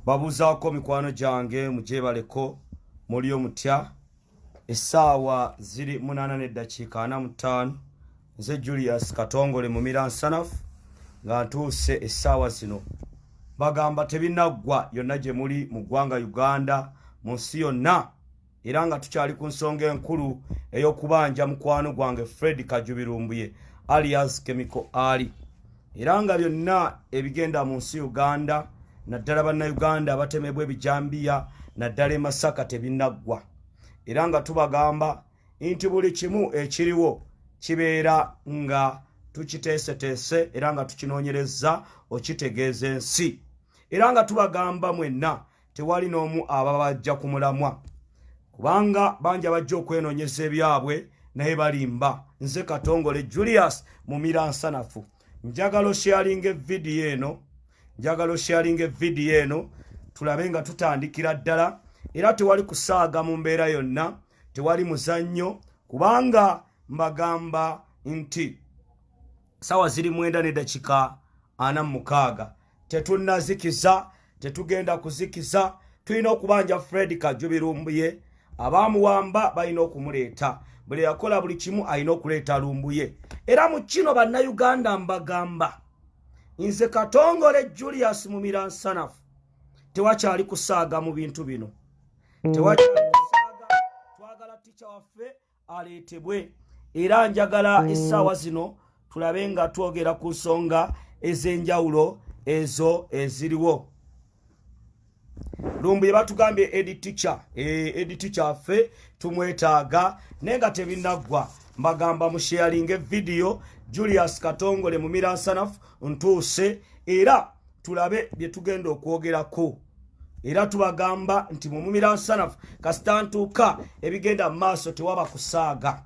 Babuuzaako mikwano gyange, mugyebaleko, muliyo mutya? Essaawa ziri 8:45. Nze Julius Katongole Mumira Nsanafu nga ntuuse essaawa zino. Bagamba tebinaggwa yonna gye muli mu ggwanga Uganda, mu nsi yonna, era nga tukyali ku nsonga enkulu ey'okubanja mukwano gwange Fred Kajubi Lumbuye alias Chemical Ali, era nga byonna ebigenda mu nsi Uganda, naddala Bannayuganda abatemebwa ebijambiya, naddala e Masaka, tebinaggwa. Era nga tubagamba nti buli kimu ekiriwo kibeera nga tukiteeseteese era nga tukinoonyereza okitegeeza ensi. Era nga tubagamba mwenna tewali n'omu ababajja ku mulamwa, kubanga bangi abajja okwenoonyeza ebyabwe naye balimba. Nze Katongole Julius Mumira Nsanafu. Njagala osharinga evidiyo eno, njagala osharinga evidiyo eno, tulabe nga tutandikira ddala. Era tewali kusaaga mu mbeera yonna, tewali muzannyo, kubanga mbagamba nti sawa ziri 9:46. Tetunnazikiza, tetugenda kuzikiza. Tulina okubanja Fred Kajubi Lumbuye. Abamuwamba balina okumuleeta. Buli yakola buli kimu alina okuleeta Lumbuye. Era mu kino, Bannayuganda, mbagamba nze Katongole Julius Mumira Nsanafu, tewakyali kusaaga mu bintu bino, tewakyali kusaaga. Twagala tica waffe aleetebwe. Era njagala essaawa zino tulabe nga twogera ku nsonga ez'enjawulo ezo eziriwo. Lumbuye batugambye head teacher, head teacher affe tumwetaaga, naye nga tebinaggwa. Mbagamba musharinga evidiyo. Julius Katongole Mumira Nsanafu ntuuse, era tulabe bye tugenda okwogerako. Era tubagamba nti mumumira nsanafu kasita ntuuka, ebigenda mu maaso tewaba kusaaga.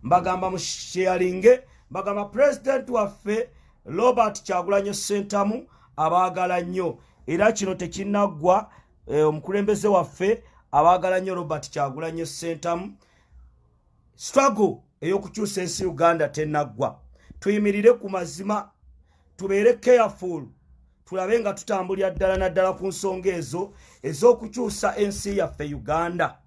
Mbagamba musharinge. Mbagamba pulezidenti waffe Robert Kyagulanyi Sentamu abaagala nnyo, era kino tekinnaggwa. Omukulembeze waffe abaagala nnyo, Robert Kyagulanyi Sentamu. Struggle ey'okukyusa ensi Uganda tenaggwa. Tuyimirire ku mazima, tubeere careful, tulabe nga tutambulira ddala naddala ku nsonga ezo ez'okukyusa ensi yaffe Uganda.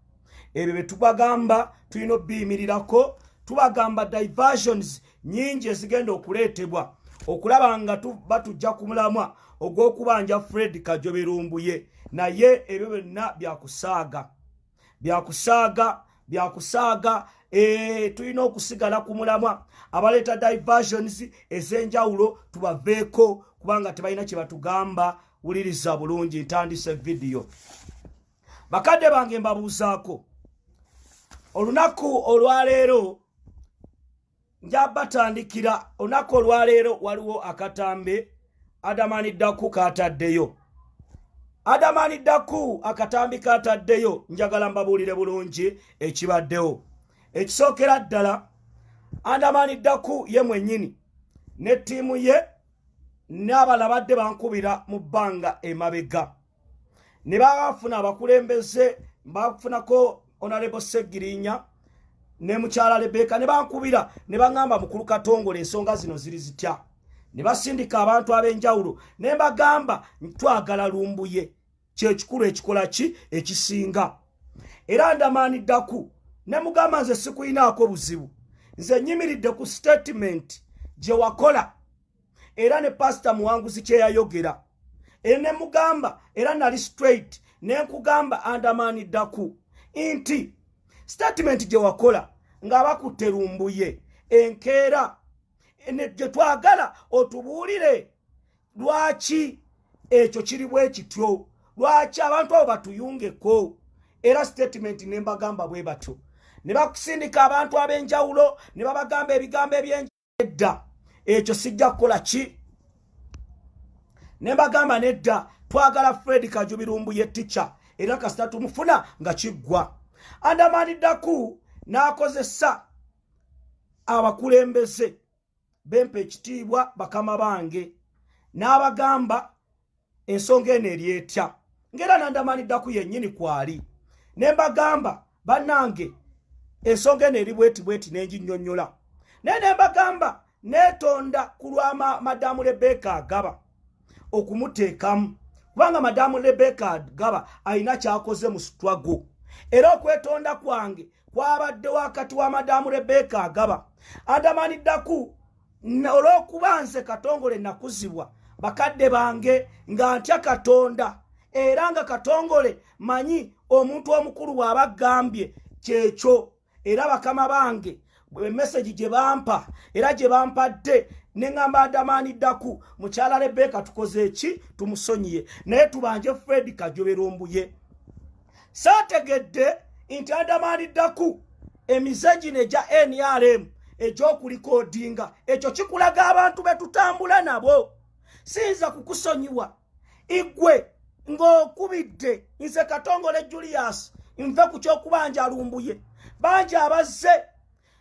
Ebyo bye tubagamba tulina obiyimirirako. Tubagamba diversions nyingi ezigenda okuleetebwa okulaba nga batujja ku mulamwa ogw'okubanja Fred Kajobe Lumbuye, naye ebyo byonna byakusaaga, byakusaaga, byakusaaga. Tulina okusigala ku mulamwa. Abaleeta diversions ez'enjawulo tubaveeko, kubanga tebalina kye batugamba. Wuliriza bulungi, ntandise vidiyo. Bakadde bange, mbabuuzaako olunaku olwaleero. Nja batandikira olunaku olwaleero. Waliwo akatambi Adamani Ddaku kataddeyo. Adamani Ddaku akatambi kataddeyo. Njagala mbabuulire bulungi ekibaddewo. Ekisookera ddala, Adamani Ddaku ye mwennyini ne ttiimu ye n'abalala badde bankubira mu bbanga emabega ne bafuna abakulembeze, bafunako Honorable Segirinya ne mukyala Rebeka, ne bankubira ne baŋŋamba, "Mukulu Katongole, ensonga zino ziri zitya?" Ne basindika abantu ab'enjawulo ne mbagamba, "Twagala Lumbuye, kyekikulu ekikola ki ekisinga." Era Ndamaani Ddaku ne mugamba, "Nze sikuyinaako buzibu, nze nyimiridde ku statement gye wakola era ne Pasita Muwanguzi kyeyayogera." Era ne mugamba, era nali straight ne nkugamba, Andamaani Ddaku, nti statement gye wakola ng'abakutte Lumbuye enkeera gye twagala otubuulire lwaki ekyo kiri bwe kityo, lwaki abantu abo batuyungeko. Era statement ne mbagamba bwe batyo, ne bakusindika abantu ab'enjawulo ne babagamba ebigambo ebyenjawulo. Ekyo sijja kukola ki. Ne mbagamba, "Nedda, twagala Fred Kajubi Lumbuye ticca, era kasita tumufuna nga kiggwa." Andamani Ddaku n'akozesa abakulembeze bempa ekitiibwa, bakama bange, n'abagamba ensonga eno eri etya, ng'era nandamani Ddaku yennyini kwali. Ne mbagamba, "Bannange, ensonga eno eri bweti bweti," nenginnyonnyola. Naye ne mbagamba, neetonda ku lwa Madamu Rebeka Agaba okumuteekamu, Kubanga Madamu Rebecca Gaba alina kyakoze mu struggle, era okwetonda kwange kwabadde wakati wa Madamu Rebecca Agaba. Andamani Ddaku, olw'okuba nze Katongole nakuzibwa bakadde bange nga ntya Katonda, era nga Katongole manyi omuntu omukulu bw'aba gambye kyekyo, era bakama bange emessage gye bampa era gye bampadde, ne ŋŋamba Andamani Ddaku, mukyala Rebeka tukoze eki? Tumusonyiye, naye tubanje Fred Kajubi Lumbuye. Saategedde nti Andamani Ddaku emize gino egya NRM egy'okurecordinga, ekyo kikulaga abantu be tutambula nabo. Siyinza kukusonyiwa igwe ng'okubidde nze Katongole Julius nve ku kyokubanja Lumbuye. Bangi abazze,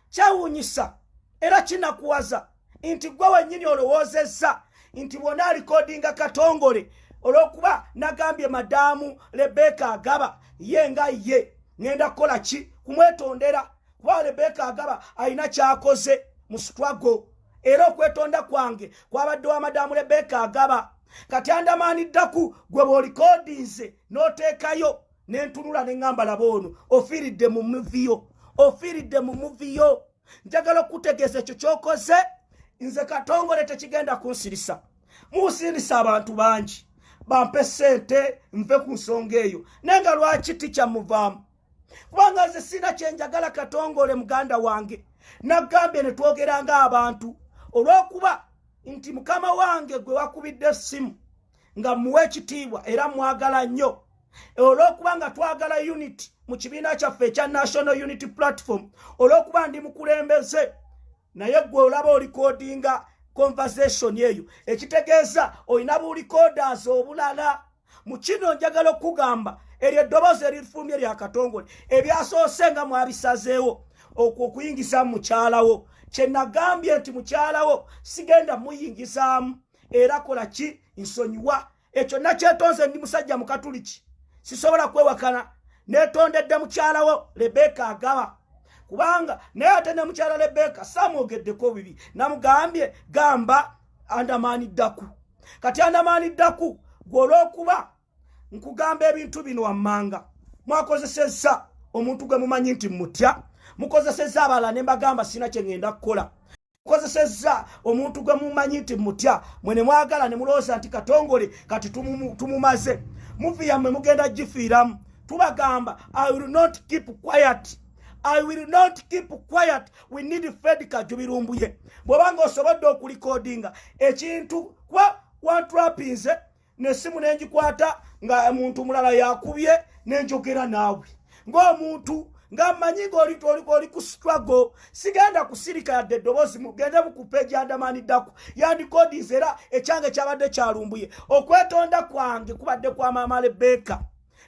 kyewuunyisa era kinakuwaza nti gwe wennyini olowoozezza nti bwona arecordinga Katongole, olw'okuba nagambye Madaamu Rebeka Agaba ye nga ye ŋŋenda kukola ki? Kumwetondera, kuba Rebeka Agaba alina kyakoze mu struggle, era okwetonda kwange kwabadde wa Madamu Rebeka Agaba. Kati Andamaani Ddaku, gwe bw'orecordinze n'oteekayo, nentunula ne ŋŋamba, laba ono ofiiridde mu muviyo, ofiiridde mu muviyo. Njagala okutegeeza ekyo kyokoze nze Katongole tekigenda kunsirisa. Munsirisa abantu bangi bampe sente nve ku nsonga eyo, naye nga lwaki tikyamuvaamu? Kubanga nze sina kyenjagala. Katongole muganda wange, nagambye ne twogera ng'abantu, olw'okuba nti mukama wange gwe wakubidde essimu nga muwa ekitiibwa era mwagala nnyo, olw'okuba nga twagala unity mu kibiina kyaffe ekya National Unity Platform, olw'okuba ndi mukulembeze, naye gwe olaba orecordinga conversation eyo, ekitegeeza olina burecorders obulala. Mu kino njagala okugamba, eryo eddoboozi erifulumye lya Katongole, ebyasoose nga mwabisazeewo okwo okuyingiza mukyalawo. Kye nagambye nti mukyalawo sigenda muyingizaamu, era kola ki? Nsonyiwa. Ekyo nakyetonze, ndi musajja mukatuliki, sisobola kwewakana. Netondedde mukyalawo Rebeka Agaba, kubanga naye ate ne mukyala Rebeka samwogeddeko bibi, namugambye gamba Andamaani Ddaku. Kati Andamaani Ddaku, gwe olw'okuba nkugamba ebintu bino wammanga, mwakozesezza omuntu gwe mumanyi nti mutya, mukozesezza abalala, ne mbagamba sina kye ŋŋenda kukola. Mukozesezza omuntu gwe mumanyi nti mutya, mwe ne mwagala ne mulowooza nti Katongole kati tumumaze. Movie yammwe mugenda gifiiramu. Tubagamba, I will not keep quiet, I will not keep quiet. We need Fred Kajubi Lumbuye. Bw'obanga osobodde okurecordinga ekintu, kuba wantrapinze nesimu nengikwata nga muntu mulala yakubye, nenjogera naawe ng'omuntu nga mmanyi ng'oli oli ku struggle, sigenda kusirika yadde eddoboozi. Mugende ku page Andamani Ddaku yandecordinze, era ekyange kyabadde kyalumbuye, okwetonda kwange kubadde kwa Maama Rebeka.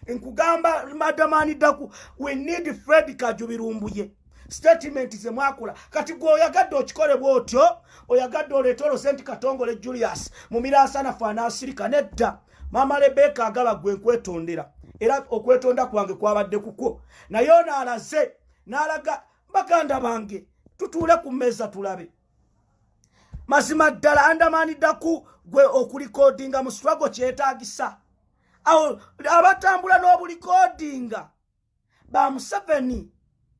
Nkugamba Madamani Ddaku, we need Fred Kajubi Lumbuye. Statement ze mwakola, kati gwe oyagadde okikole bwotyo, oyagadde oleete olose nti Katongole Julius mumiransanafu anaasirika. Nedda, Maama Rebeka Agaba, gwe nkwetondera, era okwetonda kwange kwabadde kukwo. Naye ono alaze n'alaga, baganda bange, tutuule ku mmeeza tulabe mazima ddala. Andamani Ddaku, gwe okurecordinga mu struggle kyetaagisa awo abatambula n'oburecordinga ba Museveni,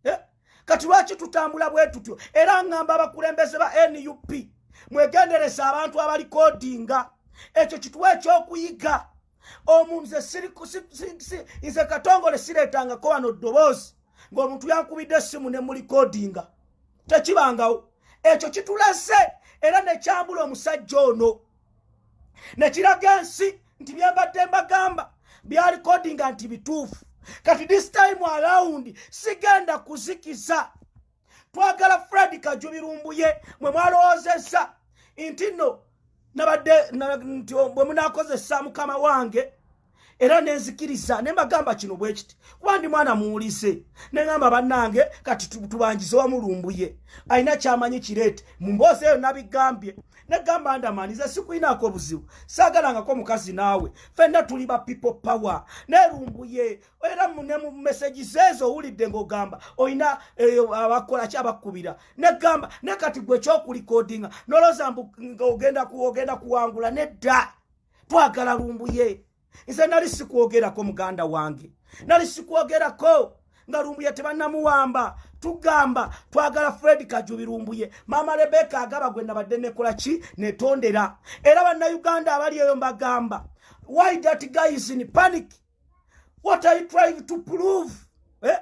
eh? Kati lwaki tutambula bwe tutyo? Era ŋŋamba abakulembeze ba NUP, mwegendereza abantu abarecordinga. Ekyo kituwa ekyokuyiga. Omuntu nze Katongole sireetangako wano ddoboozi ng'omuntu yankubidde essimu ne murecordinga, tekibangawo. Ekyo kitulaze era nekyambula omusajja ono, nekiraga ensi nti byembadde mbagamba byarecordinga nti bituufu. Kati this time around sigenda kuzikiza. Twagala Fred Kajubi Lumbuye. Mwe mwalowoozezza nti nno nabadde nti bwe munakozesa mukama wange, era nenzikiriza ne mbagamba kino bwe kiti, kuba ndi mwana muwulize, neŋŋamba bannange kati tubanjize wamu Lumbuye alina kyamanyi kireete mu mboozi eyo. Nabigambye negamba Andamani, nze sikulinako obuzibu, saagalangako mukazi naawe, ffenna tuli ba People Power. Nerumbuye era ne mu message zeezo owulidde ng'ogamba olina abakola ki, abakubira, negamba ne kati gwe ekyokurecordinga nolowooza mbu ogenda kuwangula. Nedda, twagala Lumbuye. Nze nali sikwogerako muganda wange, nali sikwogerako nga Lumbuye tebannamuwamba. Tugamba twagala Fred Kajubi Lumbuye, Maama Rebeka Agaba gwe nabadde nekola ki netondera. Era Bannayuganda abali eyo mbagamba, why that guy is in panic? What are you trying to prove, eh?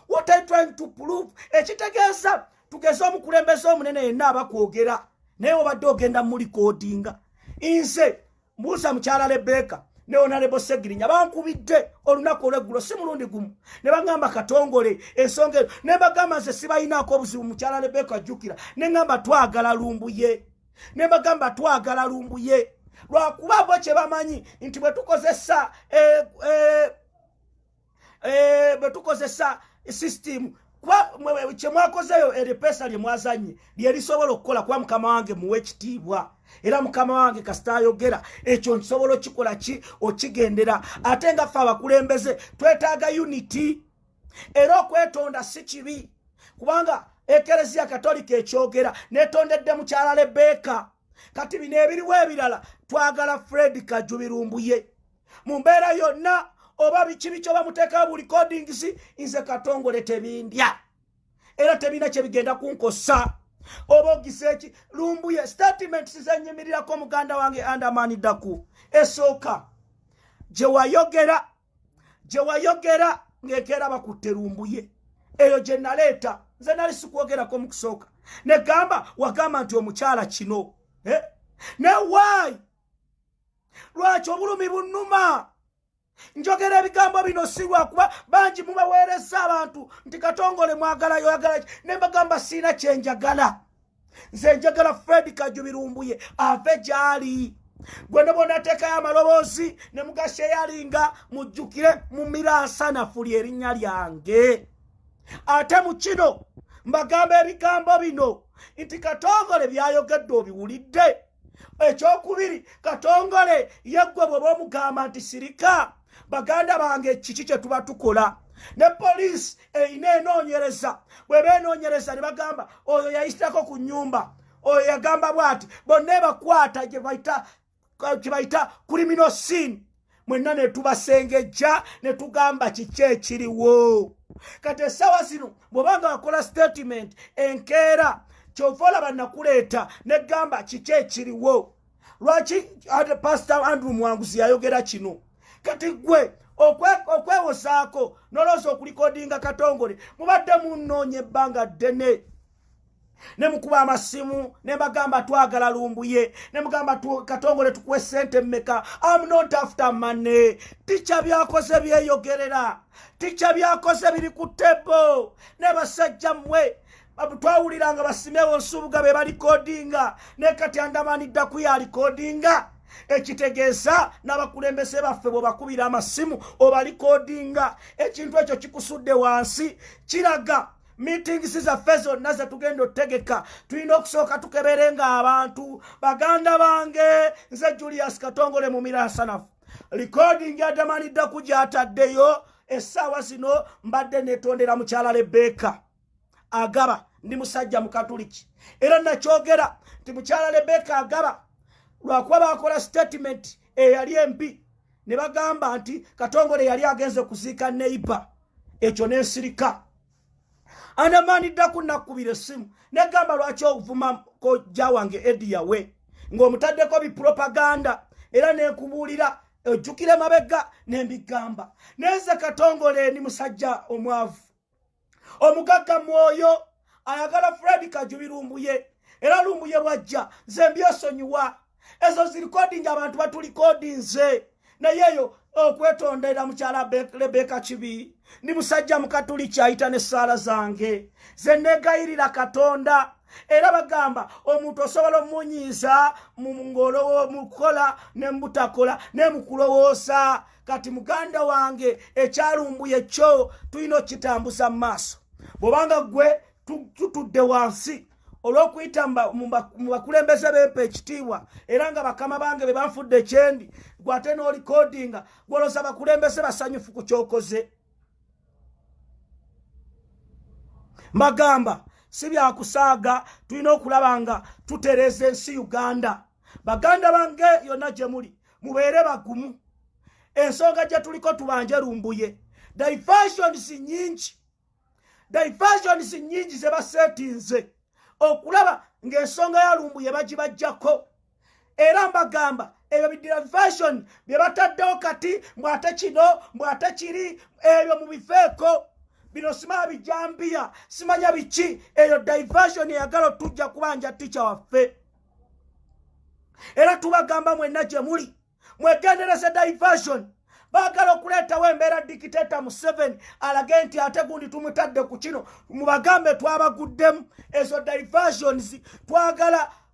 What are you trying to prove? Ekitegeeza tugeze omukulembeze omunene yenna abakwogera naye obadde ogenda mulikodinga. Nze mbuuza mukyala Rebeka ne Honorable Segirinya, bankubidde olunaku olweggulo, si mulundi gumu, ne bagamba Katongole ensonga eno, ne bagamba nze sibalinaako obuzibu. Mukyala Rebeka ajjukira, ne ŋŋamba twagala Lumbuye, ne bagamba twagala Lumbuye, lwakuba bo kye bamanyi nti bwe tukozesa bwe tukozesa system, kuba kyemwakozeyo eripesa lye mwazanye lyerisobola okukola, kuba mukama wange muwe ekitiibwa, era mukama wange kasita ayogera ekyo nsobola okikola ki okigendera. Ate nga ffe abakulembeze twetaaga unity, era okwetonda si kibi, kubanga Ekereziya Katolika ekyogera netondedde mukyala Lebeeka. Kati bino ebiriwo ebirala, twagala Fred Kajubi Lumbuye mu mbeera yonna, oba biki biki, oba muteekawo bu recordings, nze Katongole tebindya era tebirina kyebigenda kunkosa. Oba ogise eki Lumbuye, statements zenyimirirako muganda wange Andamani Daku, esooka gye wayogera ng'ekeera bakutte Lumbuye, eyo gye naleeta. Nze nali sikwogerako mu kusooka, negamba wagamba nti omukyala kino, eh? Ne why, lwaki obulumi bunnuma njogera ebigambo bino? Si lwakuba bangi mubaweereza abantu nti Katongole mwagalayo oyagala ki, ne mbagamba siina kyenjagala. Nze njagala Fred Kajubi Lumbuye ave gy'ali. Gwe ne bonateekayo amaloboozi ne mugasheyalinga, mujjukire mumiransanafu lyerinnya lyange. Ate mu kino mbagamba ebigambo bino nti Katongole byayogedde obiwulidde. Ekyokubiri, Katongole yeggwe bw'oba omugamba nti sirika, baganda bange, kiki kye tuba tukola? Ne poliisi erina enoonyereza, bweba enoonyereza ne bagamba oyo yayitako ku nnyumba, oyo yagamba bw'ati, bonna ebakwata gye bayita criminal scene, mwenna ne tubasengejja ne tugamba kiki ekiriwo. Kati essaawa zino bw'obanga wakola statement enkeera, kyova olaba nakuleeta negamba kiki ekiriwo, lwaki ate Pastor Andrew Mwanguzi yayogera kino. Kati gwe okwewosaako nolowooza okulikodinga Katongole, mubadde munoonya ebbanga ddene ne mukuba amasimu ne bagamba twagala Lumbuye, ne mugamba Katongole tukuwe sente mmeka? Am not after money. Ticca byakoze byeyogerera, ticca byakoze biri ku table. Ne basajja mmwe twawuliranga basimewo Nsubuga be balikodinga, ne kati andamanidda kuyalikodinga, ekitegeeza n'abakulembeze baffe bwe bakubira amasimu obalikodinga. Ekintu ekyo kikusudde wansi, kiraga meetings zaffe zonna zetugenda otegeka tulina okusooka tukebere nga abantu. Baganda bange, nze Julius Katongole Mumiransanafu. Recording adamaniddaku gyataddeyo essaawa zino, mbadde netondera mukyala Lebeeka Agaba. Ndi musajja Mukatuliki, era nakyogera nti mukyala Lebeeka Agaba lwakuba bakola statement eyali embi ne bagamba nti Katongole yali agenze kuziika neighbour, ekyo nensirika. Andamaniddaku nakkubira essimu negamba lwaki ovuma kojja wange Edi Yawe ng'omutaddeko bipropaganda, era nenkubuulira ojjukire mabega nembigamba. Nenze Katongole ndi musajja omwavu, omugagga mwoyo ayagala Fred Kajubi Lumbuye, era Lumbuye bwajja nze mbyesonyiwa. Ezo zirikodingi abantu batulikodinze, naye eyo okwetondera mukyala Rebeka kibi. Ndi musajja Mukatuliki, ayita n'essaala zange ze negayirira Katonda. Era bagamba omuntu osobola omunyiiza mukukola ne mubutakola ne mukulowooza. Kati muganda wange, ekyalumbuye kyo tulina okukitambuza mu maaso. Bw'obanga gwe tutudde wansi olw'okuyita mu bakulembeze bempa ekitiibwa, era nga bakama bange be banfudde ekyendi, gwe ate n'olikodinga, gwolooza abakulembeze basanyufu ku kyokoze? Mbagamba si byakusaaga, tulina okulaba nga tutereeza ensi Uganda. Baganda bange yonna gye muli, mubeere bagumu. Ensonga gye tuliko, tubanje Lumbuye. Diversions nyingi, diversions nyingi ze basetinze okulaba ng'ensonga ya Lumbuye bagibajjako. Era mbagamba, ebyo bidiversion bye bataddewo kati, mbwate kino, mbwate kiri, ebyo mubifeeko. Bino simanya bijambiya, simanya biki. Eyo diversion eyagala otujja kubanja teacher waffe. Era tubagamba mwenna gye muli, mwegendereze diversion. Baagala okuleetawo embeera dictator Museveni alage nti ate gundi tumutadde ku kino. Mubagambe twabaguddemu ezo diversions.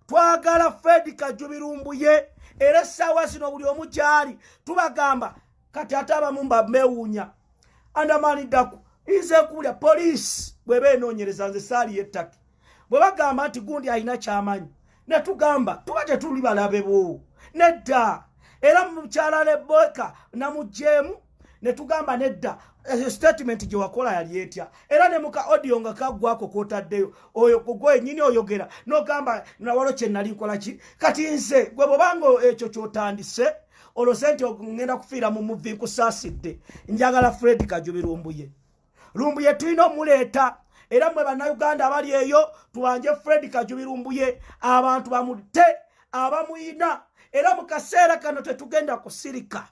Twagala Fred Kajubi Lumbuye. Era essaawa zino buli omu gyali tubagamba kati. Ate abamu mbamewuunya andamani ddaku. Nze nkuwulya, poliisi bweba enoonyereza, nze saaliyo ettake. Bwe bagamba nti gundi alina kyamanyi, ne tugamba tuba tetuli balabe bo, nedda. Era mukyala Leboka namugjeemu ne tugamba nedda, statement gye wakola yali etya? Era ne muka audio nga kaggwako kwotaddeyo, oyo gwe nyini oyogera nogamba nawalo kye nali nkola ki. Kati nze gwe bwobanga ekyo kyotandise olose nti ngenda kufiira mu muvi, nkusaasidde. Njagala Fred Kajubi Lumbuye. Lumbuye tulina omuleeta. Era mmwe Bannayuganda abali eyo, tubanje Fred Kajubi Lumbuye, abantu bamutte abamuyina. Era mu kaseera kano tetugenda kusirika,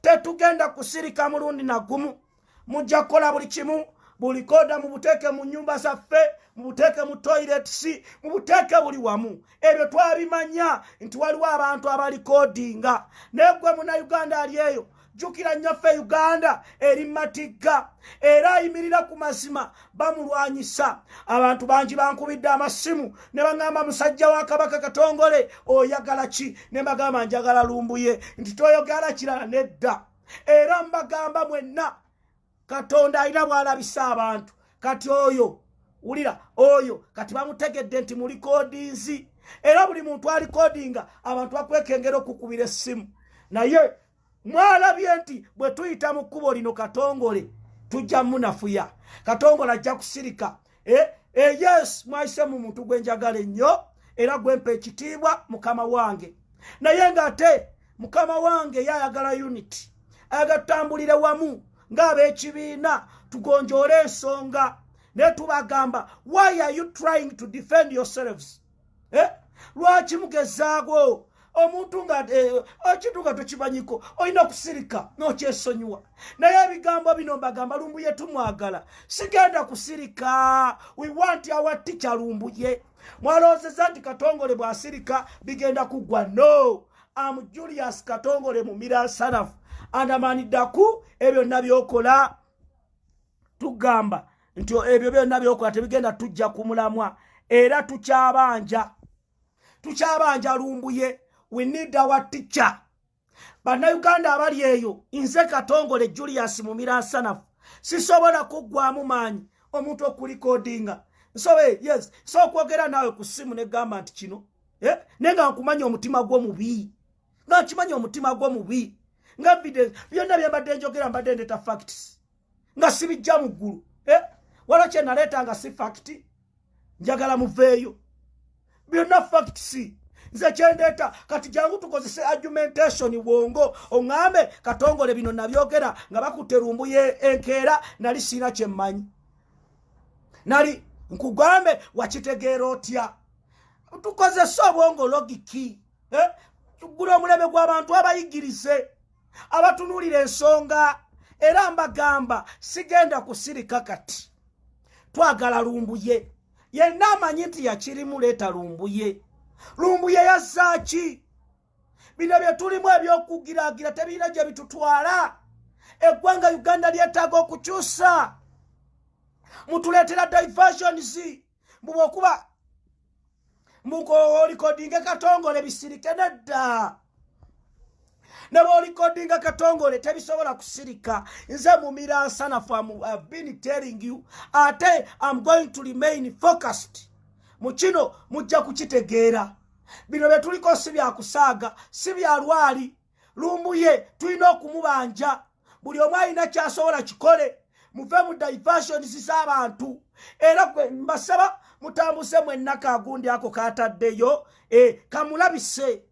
tetugenda kusirika mulundi nagumu. Mujja kukola buli kimu, buli koda mubuteeke mu nyumba zaffe, mubuteeke mu toilets, mubuteeke buli wamu. Ebyo twabimanya nti waliwo abantu abalikodinga. Naye gwe Munnayuganda ali eyo, jjukira nnyaffe Uganda eri matigga, era ayimirira ku mazima bamulwanyisa. Abantu bangi bankubidde amasimu ne baŋŋamba, "Musajja wa Kabaka Katongole, oyagala ki?" Ne mbagamba, "Njagala Lumbuye." Nti, "Toyogala kirala?" Nedda. Era mbagamba mwenna, Katonda alina bw'alabisa abantu. Kati oyo wulira, oyo kati bamutegedde nti mulikodinzi. Era buli muntu alikodinga, abantu bakwekengera okukubira essimu. Naye mwalabye nti bwe tuyita mu kkubo lino, Katongole tujja munafuya, Katongole ajja kusirika. Yes, mwayise mu muntu gwe njagala ennyo era gwempa ekitiibwa, mukama wange. Naye ng'ate mukama wange ye ayagala unity, ayagala tutambulire wamu ng'ab'ekibiina, tugonjoole ensonga. Naye tubagamba, why are you trying to defend yourselves, eh? Lwaki mugezaako omuntu nga ekintu nga tokimanyiko? Olina kusirika nokyesonyiwa. Naye ebigambo bino mbagamba, Lumbuye tumwagala, sigenda kusirika. We want our teacher Lumbuye. Mwalowoozeza nti Katongole bw'asirika bigenda kuggwa? No, am Julius Katongole Mumira Nsanafu andamaniddaku. Ebyo byonna byokola, tugamba nti ebyo byonna byokola tebigenda tujja ku mulamwa. Era tukyabanja, tukyabanja Lumbuye. We need our teacher. Bannayuganda abali eyo, nze Katongole Julius Mumira Nsanafu sisobola kuggwamu maanyi omuntu okulikodinga. Nsobe, yes, so okwogera naawe ku ssimu negamba nti kino, eh? Naye nga nkumanya omutima gwo mubi, nga nkimanya omutima gwo mubi, nga byonna byembadde njogera mbadde ndeta facts, nga sibijja mu ggulu, eh? Waliwo kye naleeta nga si fact? Njagala muveeyo, byonna facts nze kyendeeta. Kati jangu tukozese argumentation, bwongo, oŋŋambe, "Katongole, bino nabyogera nga bakutte Lumbuye enkeera, nali siina kyemmanyi." Nali nkugambe, wakitegeera otya? Tukozese obwongo, logic, eh? Tugula omulembe gw'abantu abayigirize, abatunuulira ensonga. Era mbagamba, sigenda kusirika. Kati twagala Lumbuye. Yenna amanyi nti yakirimu, leeta Lumbuye. Lumbuye yazzaaki? Bino bye tulimu ebyokugiragira tebirina gye bitutwala. Eggwanga Uganda lyetaaga okukyusa. Mutuleetera diversions mbubwokuba mbuolikodinga Katongole bisirike. Nedda, ne bwolikodinga Katongole tebisobola kusirika. Nze Mumira Nsanafu, I've been telling you, ate am going to remain focused mu kino. Mujja kukitegeera, bino bye tuliko si byakusaaga, si bya lwali. Lumbuye tulina okumubanja. Buli omu alina kyasobola kikole, muve mu diversions z'abantu. Era gwe mbasaba mutambuse mwenna kagundi ako kataddeyo, kamulabise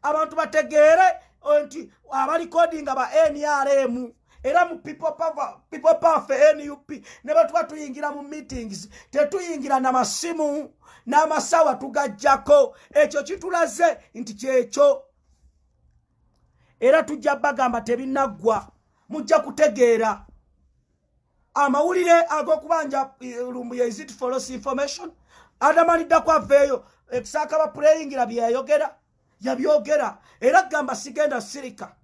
abantu bategeere nti abalikodinga ba NRM era mu People Power fe NUP ne batuba tuyingira mu meetings tetuyingira na masimu n'amasawa tugajjako. Ekyo kitulaze nti kyekyo, era tujja bagamba tebinaggwa, mujja kutegeera amawulire ag'okubanja Lumbuye. Is it false information? Adamaniddako aveeyo ekisaaka bapureyingira byeyayogera yabyogera, era gamba sigenda sirika.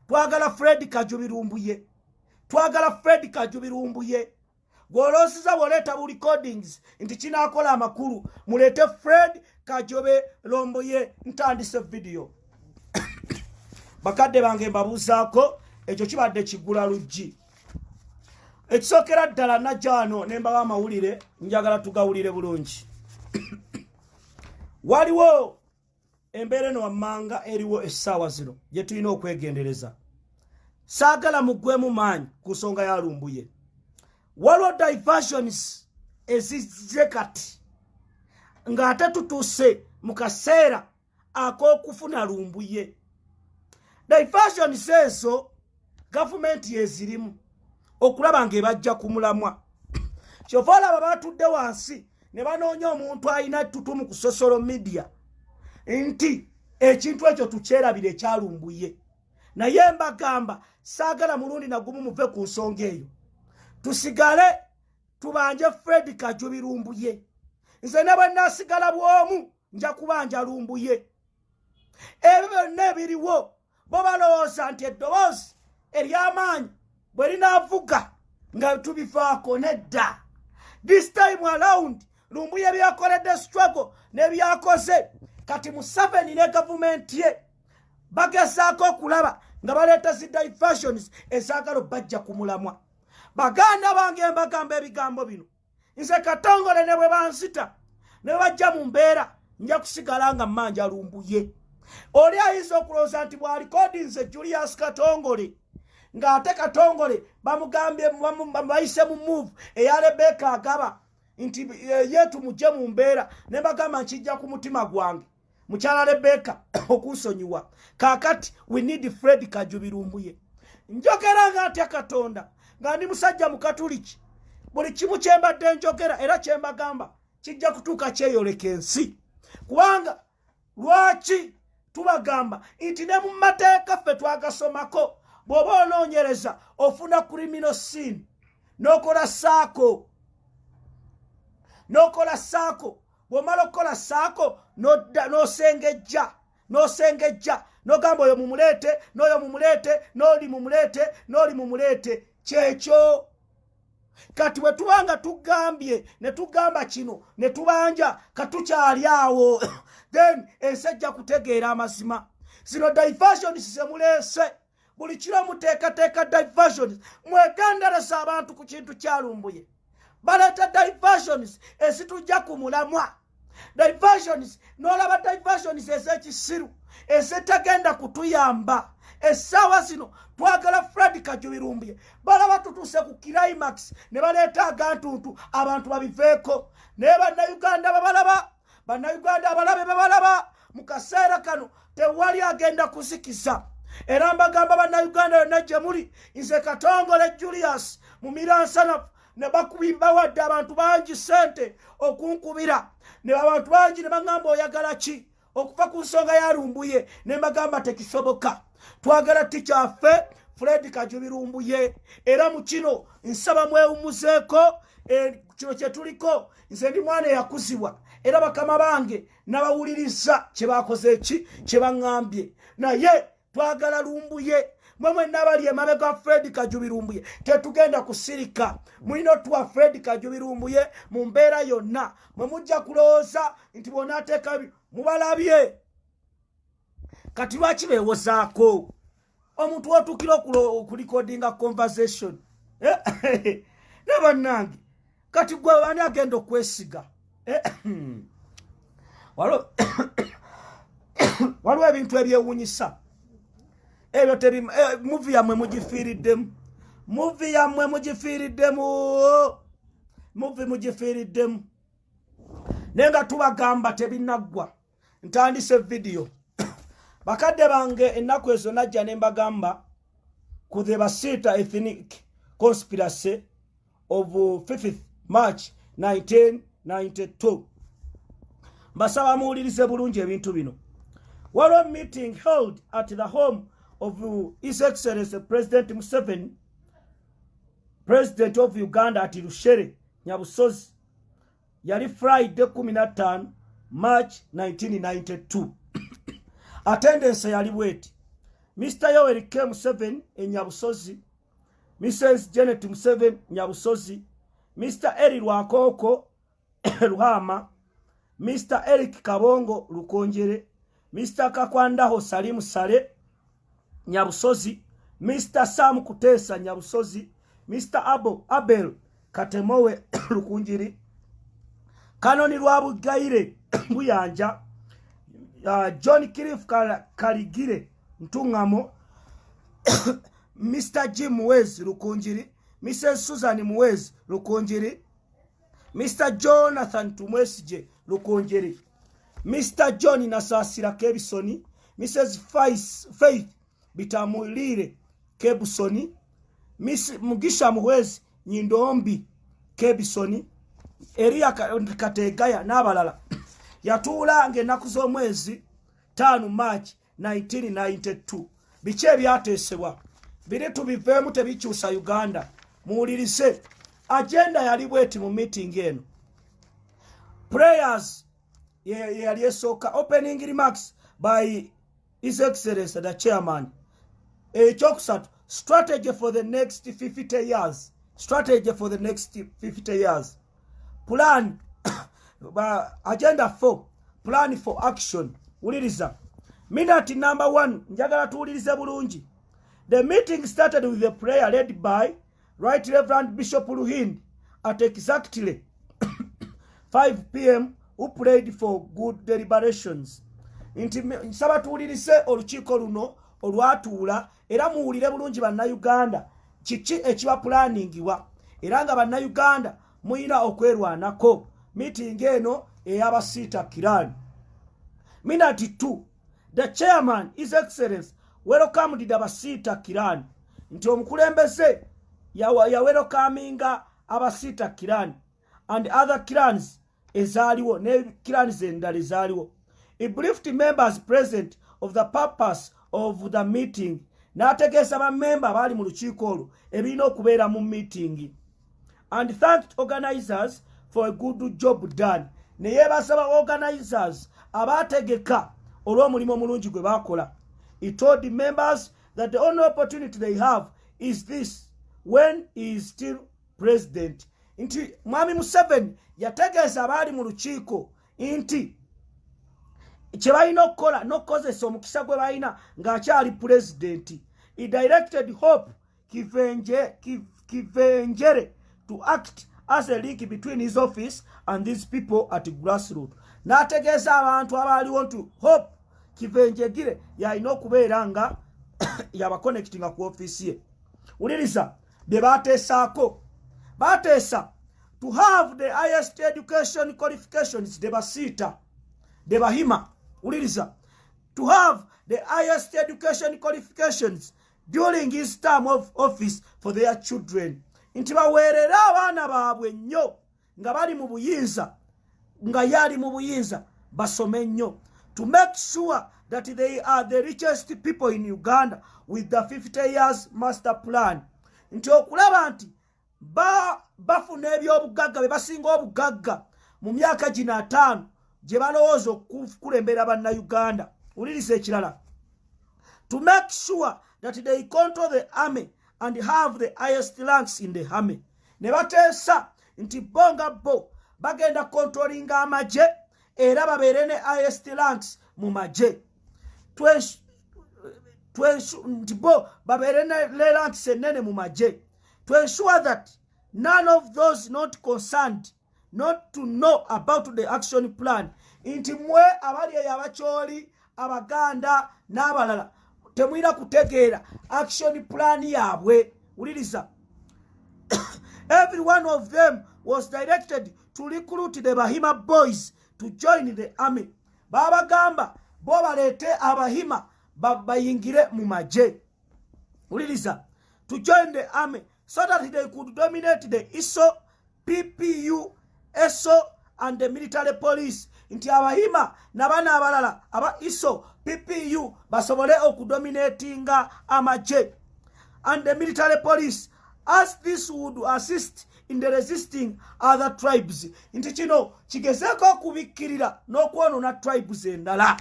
Twagala Fred Kajubi Lumbuye, twagala Fred Kajubi Lumbuye. Gw'olowooza bw'oleeta bu recordings nti kinaakola amakulu, muleete Fred Kajobe Lumbuye. Ntandise vidiyo, bakadde bange, mbabuuzaako. Ekyo kibadde kigula luggi. Ekisookera ddala, najja wano ne mbawa amawulire, njagala tugawulire bulungi. Waliwo embeera eno wammanga eriwo essaawa zino gye tulina okwegendereza. Saagala muggwemu maanyi ku nsonga ya Lumbuye. Waliwo diversions ezizze kati ng'ate tutuuse mu kaseera ak'okufuna Lumbuye. Diversions ezo gavumenti yezirimu okulaba ng'ebajja ku mulamwa. Kyova olaba batudde wansi ne banoonya omuntu alina ettutumu ku social media nti ekintu ekyo tukyerabire ekyalumbuye. Naye mbagamba, saagala mulundi nagumu muve ku nsonga eyo, tusigale tubanje Fred Kajubi Lumbuye. Nze ne bwe naasigala bw'omu, nja kubanja Lumbuye. Ebyo byonna ebiriwo, bo balowooza nti eddoboozi ery'amaanyi bwe linaavuga nga tubifaako. Nedda, this time around Lumbuye byakoledde struggle n'ebyakoze kati, Museveni ne gavumenti ye bagezaako okulaba nga baleeta zi diversions ezaagala bajja ku mulamwa. Baganda bange, mbagamba ebigambo bino, nze Katongole ne bwe banzita ne bwe bajja mu mbeera, nja kusigala nga mmanja Lumbuye. Oli ayinza okulowooza nti bw'alikodinze Julius Katongole, ng'ate Katongole bamugambye bayise mu move eya Rebeka Agaba nti ye tumugye mu mbeera, ne bagamba nkijja ku mutima gwange mukyala Rebeka okunsonyiwa. Kaakati we need Fred Kajubi Lumbuye. Njogera nga ntya Katonda, nga ndi musajja mukatuliki, buli kimu kyembadde njogera era kyembagamba kijja kutuuka kyeyoleka ensi. Kubanga lwaki tubagamba nti ne mu mateeka ffe twagasomako, bw'oba onoonyereza ofuna criminal scene, n'okola saako, n'okola saako. Bw'omala okukola saako, n'osengejja, n'osengejja, n'ogamba oyo mumuleete, n'oyo mumuleete, n'oli mumuleete, n'oli mumuleete. Kyekyo kati bwe tuba nga tugambye ne tugamba kino ne tubanja, katukyali awo, then ensi ejja kutegeera amazima. Zino diversions zemuleese, buli kiro muteekateeka diversions, mwegendereza abantu ku kintu kyalumbuye. Baleeta diversions ezitujja ku mulamwa, diversions n'olaba diversions ez'ekisiru ezitagenda kutuyamba. Essaawa zino twagala Fred Kajubi Lumbuye. Balaba tutuuse ku climax ne baleeta agantuntu abantu babiveeko. Naye Bannayuganda babalaba, Bannayuganda abalabe babalaba. Mu kaseera kano tewali agenda kuzikiza. Era mbagamba Bannayuganda yonna gye muli, nze Katongole Julius Mumiransanafu ne bakubibawadde abantu bangi sente okunkubira, ne abantu bangi ne baŋŋamba, "Oyagala ki okuva ku nsonga ya Lumbuye?" Ne mbagamba tekisoboka, twagala tikyaffe Fred Kajubi Lumbuye. Era mu kino nsaba mwewumuzeeko kino kye tuliko. Nze ndi mwana eyakuzibwa, era bakama bange nabawuliriza kye bakoze, eki kye baŋŋambye. Naye twagala Lumbuye. Mwe mwenna abali emabega Fred Kajubi Lumbuye, tetugenda kusirika. Mulina otuwa Fred Kajubi Lumbuye mu mbeera yonna. Mwe mujja kulowooza nti bwonaateeka, mubalabye kati lwaki beewozaako? Omuntu wotuukira okulikodinga conversation ne bannange, kati gwe ani agenda okwesiga? Waliwo ebintu ebyewunyisa ebyo. Movie yammwe mugifiiriddemu, movie yammwe mugifiiriddemu, movie mugifiiriddemu. Naye nga tubagamba tebinaggwa. Ntandise vidiyo. Bakadde bange, ennaku ezo najja ne mbagamba ku the Basiita ethnic conspiracy of 5th March 1992. Mbasaba muwulirize bulungi ebintu bino. Waliwo meeting held at the home of His Excellency President Museveni, President of Uganda, at Rushere, Nyabusozi. Yali Friday 15 March 1992. Attendance yali bweti: Mr Yoweri K Museveni e Nyabusozi, Mrs Janet Museveni Nyabusozi, Mr Eri Rwakoko Ruhama, Mr Eric Kabongo Lukonjere, Mr Kakwandaho Salimu Sale Nyabusozi, Mr Sam Kutesa Nyabusozi, Mr Abo Abel Katemowe Lukunjiri, Kanoni Rwabugaire Buyanja, John Kirif Kaligire Ntungamo, Mr Jim Muwezi Lukunjiri, Mrs Susan Muwezi Lukunjiri, Mr Jonathan Tumwesije Lukunjiri, Mr John Nasasira Kebisoni, Mrs Faith Bitamulire Kebusoni, Miss Mugisha Muhwezi Nyindombi Kebisoni, Eriya Kategaya n'abalala. Yatuula ng'ennaku z'omwezi 5 March 1992. Biki ebyateesebwa? Biri tubiveemu, tebikyusa Uganda. Muwulirize, agenda yali bweti mu meeting eno: prayers yali esooka, opening remarks by His Excellence the chairman, ekyokusatu strategy for the next 50 years, strategy for the next 50 years plan, agenda 4, plan for action. Wuliriza, minute number 1, njagala tuwulirize bulungi. The meeting started with a prayer led by Right Reverend Bishop Ruhindi at exactly 5 p.m., who prayed for good deliberations. Nti nsaba tuwulirize olukiiko luno olwatuula, era muwulire bulungi Bannayuganda, kiki ekiba pulaningibwa, era nga Bannayuganda muyina okwerwanako. Meeting eno ey'Abasiita clan. Minute 2, the chairman, His Excellence, welcomed the Basiita clan. Nti omukulembeze yawelcominga Abasiita clan and other clans ezaaliwo, ne clans endala ezaaliwo. He briefed members present of the purpose of the meeting. N'ategeeza bamemba abaali mu lukiiko olwo ebirina okubeera mu meeting, and thanked organizers for a good job done. Ne yeebaza ba organizers abaategeka olw'omulimu omulungi gwe baakola. He told the members that the only opportunity they have is this, when he is still president. Nti Mwami Museveni yategeeza abaali mu lukiiko nti kye balina okukola n'okukozesa omukisa gwe balina ng'akyali pulezidenti. He directed Hope Kivenjere to act as a link between his office and these people at grassroot. N'ategeeza abantu abaaliwo nti Hope Kivenjegire yalina okubeera nga yabaconnectinga ku ofiisi ye. Wuliriza bye bateesaako. Bateesa to have the highest education qualifications, the Basiita, the Bahima. Wuliriza, to have the highest education qualifications during his term of office for their children. Nti baweerere abaana baabwe nnyo nga bali mu buyinza, nga yali mu buyinza, basome nnyo. To make sure that they are the richest people in Uganda with the 50 years master plan. Nti okulaba nti bafuna ebyobugagga, be basinga obugagga mu myaka gino 50 gye balowooza okukulembera Bannayuganda. Wuliriza ekirala: to make sure that they control the army and have the highest ranks in the army. Ne bateesa nti bo nga bo bagenda controllinga amagye era babeere ne highest ranks mu magye, nti bo babeere ne ranks ennene mu magye. To ensure that none of those not concerned not to know about the action plan. Nti mwe abali eyo, Abakyoli, Abaganda n'abalala, temulina kutegeera action plan yaabwe. Wuliriza, every one of them was directed to recruit the Bahima boys to join the army. Babagamba bo baleete Abahima. Bayingire mu magye. Wuliriza, to join the army so that they could dominate the ISO, PPU, SO and the military police, nti Abahima nabana abalala aba ISO, PPU basobole okudominatinga amagye and the military police, as this would assist in the resisting other tribes, nti kino kigezeeko okubikkirira n'okwonoona tribes endala.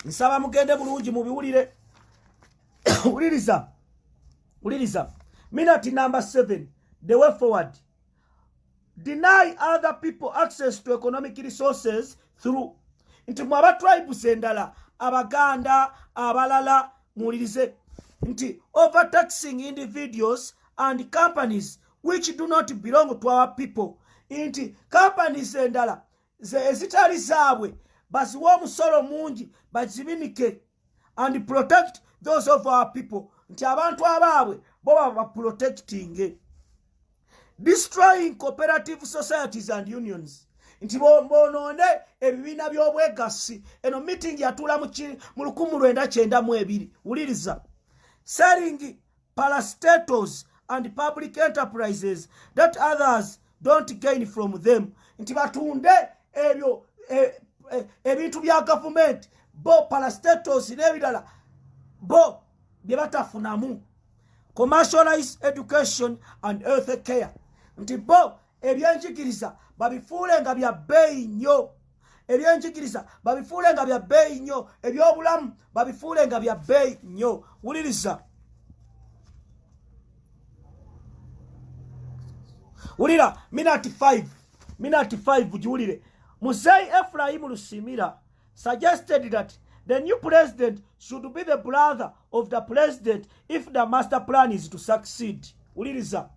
Nsaba mugende bulungi mubiwulire. Wuliriza, wuliriza. Minute number 7, the way forward: deny other people access to economic resources through, nti mwe aba tribes endala, Abaganda abalala, muwulirize, nti overtaxing individuals and companies which do not belong to our people, nti companies endala ezitali zaabwe baziwe omusolo mungi bazibinike, and protect those of our people, nti abantu abaabwe bo babaprotecting. Destroying cooperative societies and unions, nti bonoone ebibiina by'obwegassi. Eno meeting yatuula mu 1992. Wuliriza, selling parastatals and public enterprises that others don't gain from them, nti batunde ebyo ebintu bya gavumenti, bo parastatals n'ebirala bo bye batafunamu. Commercialize education and health care, nti bo ebyenjigiriza babifuule nga bya bbeeyi nnyo, ebyenjigiriza babifuule nga bya bbeeyi nnyo, ebyobulamu babifuule nga bya bbeeyi nnyo. Wuliriza, wulira minati 5, minati 5 giwulire. Muzeyi Efurahimu Lusimira suggested that the new president should be the brother of the president if the master plan is to succeed. Wuliriza,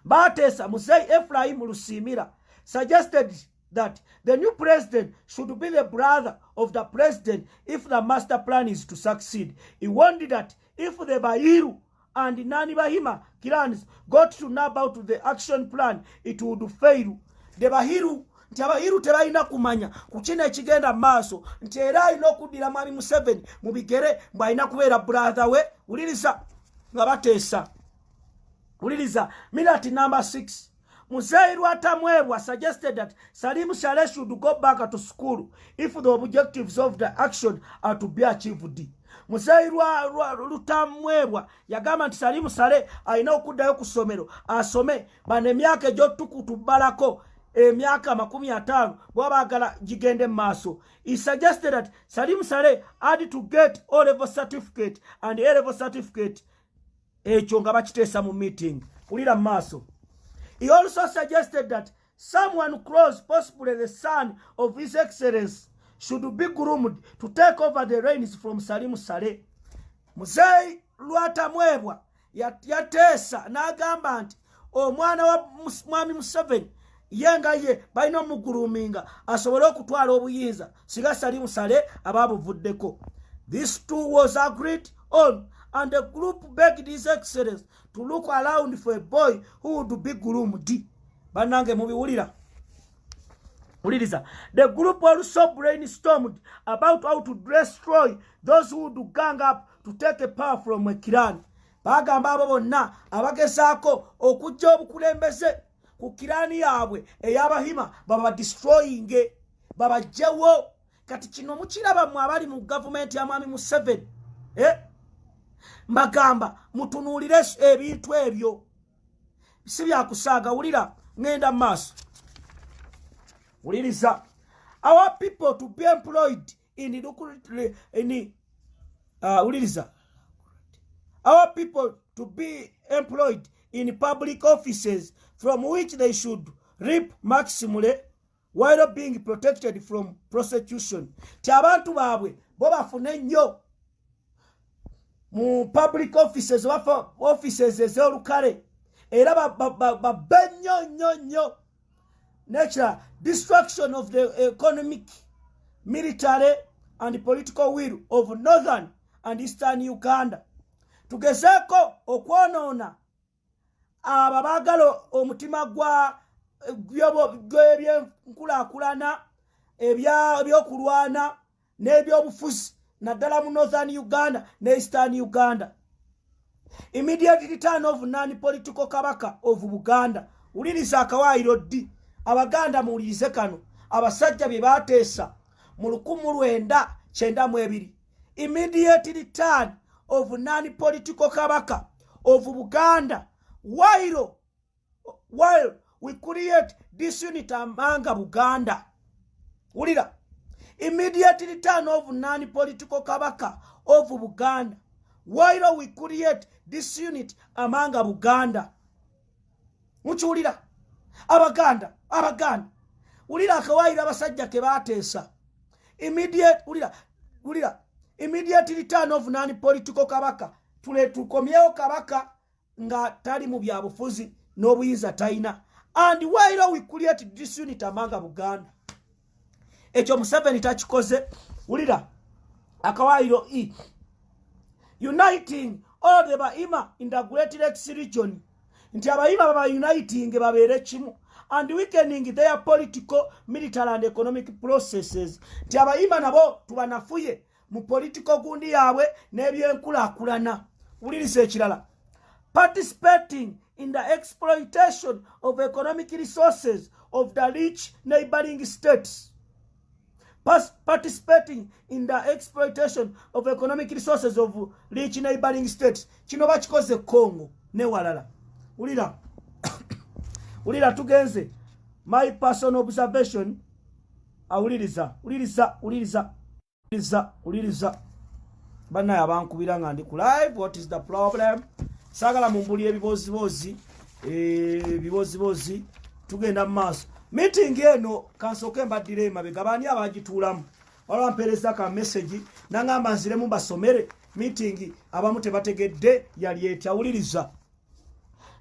bateesa. Muzeyi Efurahimu Lusimira suggested that the new president should be the brother of the president if the master plan is to succeed. He warned that if the Bahiru and Nani Bahima clans got to know about the action plan, it would fail. The Bahiru, nti Abahiru tebalina kumanya ku kino ekigenda mu maaso, nti era alina okuddira Mwami Museveni mu bigere, mbw alina kubeera brother we. Wuliriza nga bateesa. Wuliriza minute number 6. Muzeyi Lwatamwebwa suggested that Salim Saleh should go back to school if the objectives of the action are to be achieved. Muzeyi Lutamwebwa yagamba nti Salimu Saleh alina okuddayo ku ssomero asome. Bano emyaka egyotukutubalako emyaka 50 bwaba baagala gigende mu maaso. He suggested that Salim Saleh had to get O level certificate and A level certificate. Ekyo nga bakiteesa mu meeting. Wulira mu maaso. He also suggested that someone close, possibly the son of His Excellence, should be groomed to take over the reins from Salim Saleh. Muzeyi Lwatamwebwa yateesa n'agamba nti omwana wa Mwami Museveni ye nga ye balina omugroominga asobole okutwala obuyinza singa Salimu Saleh aba abuvuddeko. This too was agreed on, and the group begged His Excellence to look around for a boy who would be groomed. Bannange, mubiwulira? Wuliriza, the group also brainstormed about how to destroy those who would gang up to take a power from a clan. Bagamba abo bonna abagezaako okujja obukulembeze ku clan yaabwe ey'Abahima babadestroyinge, babajjewo. Kati kino mukiraba mmwe abali mu gavumenti ya Mwami Museveni, eh? Mbagamba mutunuulire ebintu ebyo, si byakusaaga. Wulira, ŋŋenda mu maaso. Wuliriza, our people to be employed in, wuliriza, our people to be employed in public offices from which they should reap maximally while being protected from prosecution, ti abantu baabwe bo bafune nnyo mu public offices oba offices ez'olukale, era babbe nnyo nnyo nnyo. Nekirala, destruction of the economic, military and political will of northern and eastern Uganda, tugezeeko okwonoona abo abaagala omutima gwa gw'ebyenkulaakulana, ebyokulwana n'ebyobufuzi. naddala mu Northern Uganda ne Eastern Uganda. Immediate return of non political Kabaka of Buganda. Wuliriza akawaayiro ddi, Abaganda muwulirize kano abasajja bye bateesa mu 1992: immediate return of non political Kabaka of Buganda while we create disunity among Buganda. Wulira: immediate return of non political Kabaka of Buganda while we create disunity among Buganda. Mukiwulira, Abaganda? Abaganda, wulira akawaayiro abasajja ke bateesa. Immediate, wulira, wulira: immediate return of non political Kabaka. Tule tukomyewo Kabaka nga tali mu byabufuzi n'obuyinza talina, and while we create disunity among Buganda. Ekyo Museveni takikoze. Wulira akawaayiro e: uniting all the Bahima in the Great Lakes Region, nti Abayima baba uniting babeere kimu, and weakening their political, military and economic processes, nti Abayima nabo tubanafuye mu political gundi yaabwe n'ebyenkulaakulana. Wuliriza ekirala: participating in the exploitation of economic resources of the rich neighboring states, participating in the exploitation of economic resources of rich neighboring states. Kino bakikoze Congo newalala. Wulira, wulira, tugenze. My personal observation. Awuliriza, wuliriza, wuliriza, wuliriza, wuliriza. Bannaye abankubira nga ndi ku live, what is the problem? Saagala mumbuli ebibozibozi, ebibozibozi. Tugenda mu maaso. Meeting eno kansooke mbaddire emabega. Baani abagituulamu? Waliwo ampeereza ka message naŋŋamba nziremu mbasomere meeting, abamu tebategedde yali etya. Wuliriza: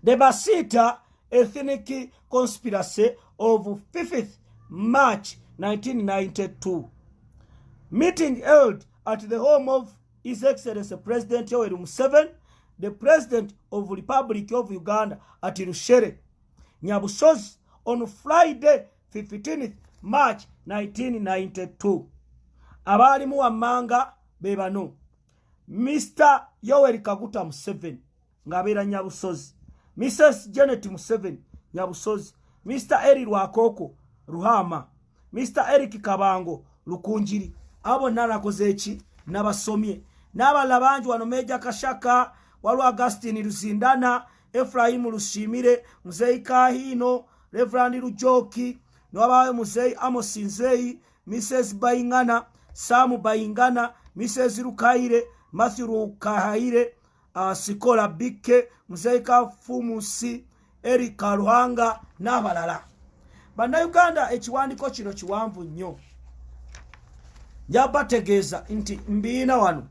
the Basiita ethnic conspiracy of 5th March 1992 meeting held at the home of His Excellency President Yoweri Museveni, the President of Republic of Uganda, at Rushere, Nyabusozi, on Friday 15th March 1992. Abaalimu wammanga be bano: Mr Yoweri Kaguta Museveni ng'abeera Nyabusozi, Mrs Janet Museveni, Nyabusozi, Mr Eri Rwakoko Ruhama, Mr Eric Kabango Lukunjiri. Abo bonna nakoze eki? Nabasomye. N'abalala bangi wano: Meja Kashaka, waliwo Augustin Luzindana, Efurahimu Lushimire, Muzeyi Kahino, Reverand Lujoki, niwabayo Muzeyi Amos Nzeyi, Mrs Bayingana, Samu Bayingana, Mrs Rukaire, Matthew Rukahaire, Sikola Bikke, Muzeyi Kafumusi, Erika Ruhanga n'abalala. Bannayuganda, ekiwandiiko kino kiwanvu nnyo. Njabategeeza nti mbiina wano,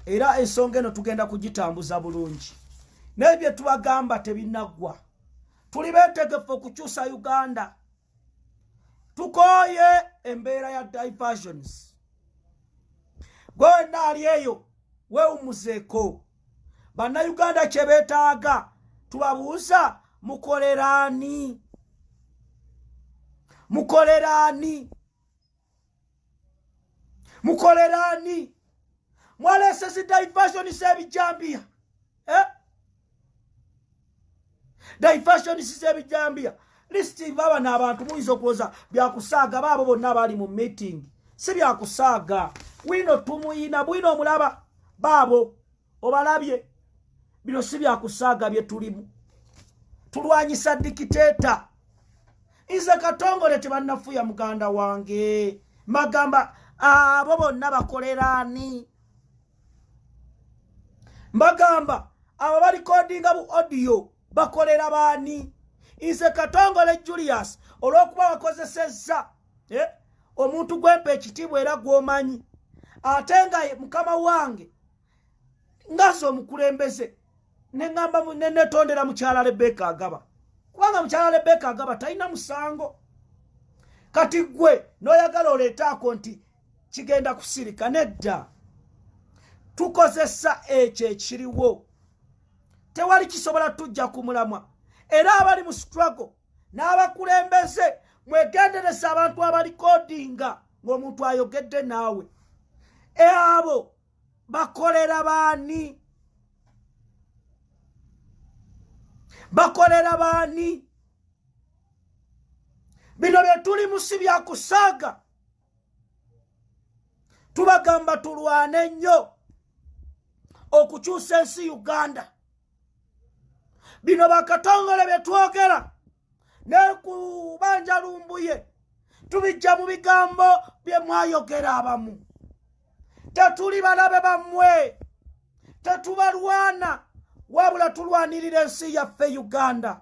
era ensonga eno tugenda kugitambuza bulungi, naye bye tubagamba tebinaggwa. Tuli beetegefu okukyusa Uganda. Tukooye embeera ya diversions. Gwenna ali eyo, weewumuzeeko. Bannayuganda kye beetaaga, tubabuuza: mukoleraani? Mukoleraani? Mukoleraani? Mwaleese zi diversion z'ebijambiya, eh? Diversions z'ebijambiya. List babano abantu muyinza okulowooza byakusaaga. Baabo bonna abali mu meeting si byakusaaga. Wino tumuyina bwino, omulaba baabo obalabye. Bino si byakusaaga bye tulimu. Tulwanyisa dictator. Nze Katongole tebannafuya muganda wange. Mbagamba, abo bonna bakoleraani? Mbagamba, abo balikodinga bu audio bakolera baani? Nze Katongole Julius, olw'okuba bakozesezza omuntu gwempa ekitiibwa era gw'omanyi, ate nga mukama wange ngaze omukulembeze, neŋŋamba nenetondera mukyala Rebeka Agaba, kubanga mukyala Rebeka Agaba talina musango. Kati gwe n'oyagala oleetaako nti kigenda kusirika. Nedda, tukozesa ekyo ekiriwo. Tewali kisobola tujja ku mulamwa. Era abali mu struggle n'abakulembeze, mwegenderesa abantu abalikodinga ng'omuntu ayogedde naawe. Abo Bakolera baani? Bakolera baani? Bino bye tulimu si byakusaaga. Tubagamba tulwane nnyo okukyusa ensi Uganda. Bino bakatongole bye twogera ne ku banja Lumbuye tubijja mu bigambo bye mwayogera abamu. Tetuli balabe bammwe, tetubalwana, wabula tulwanirira ensi yaffe Uganda,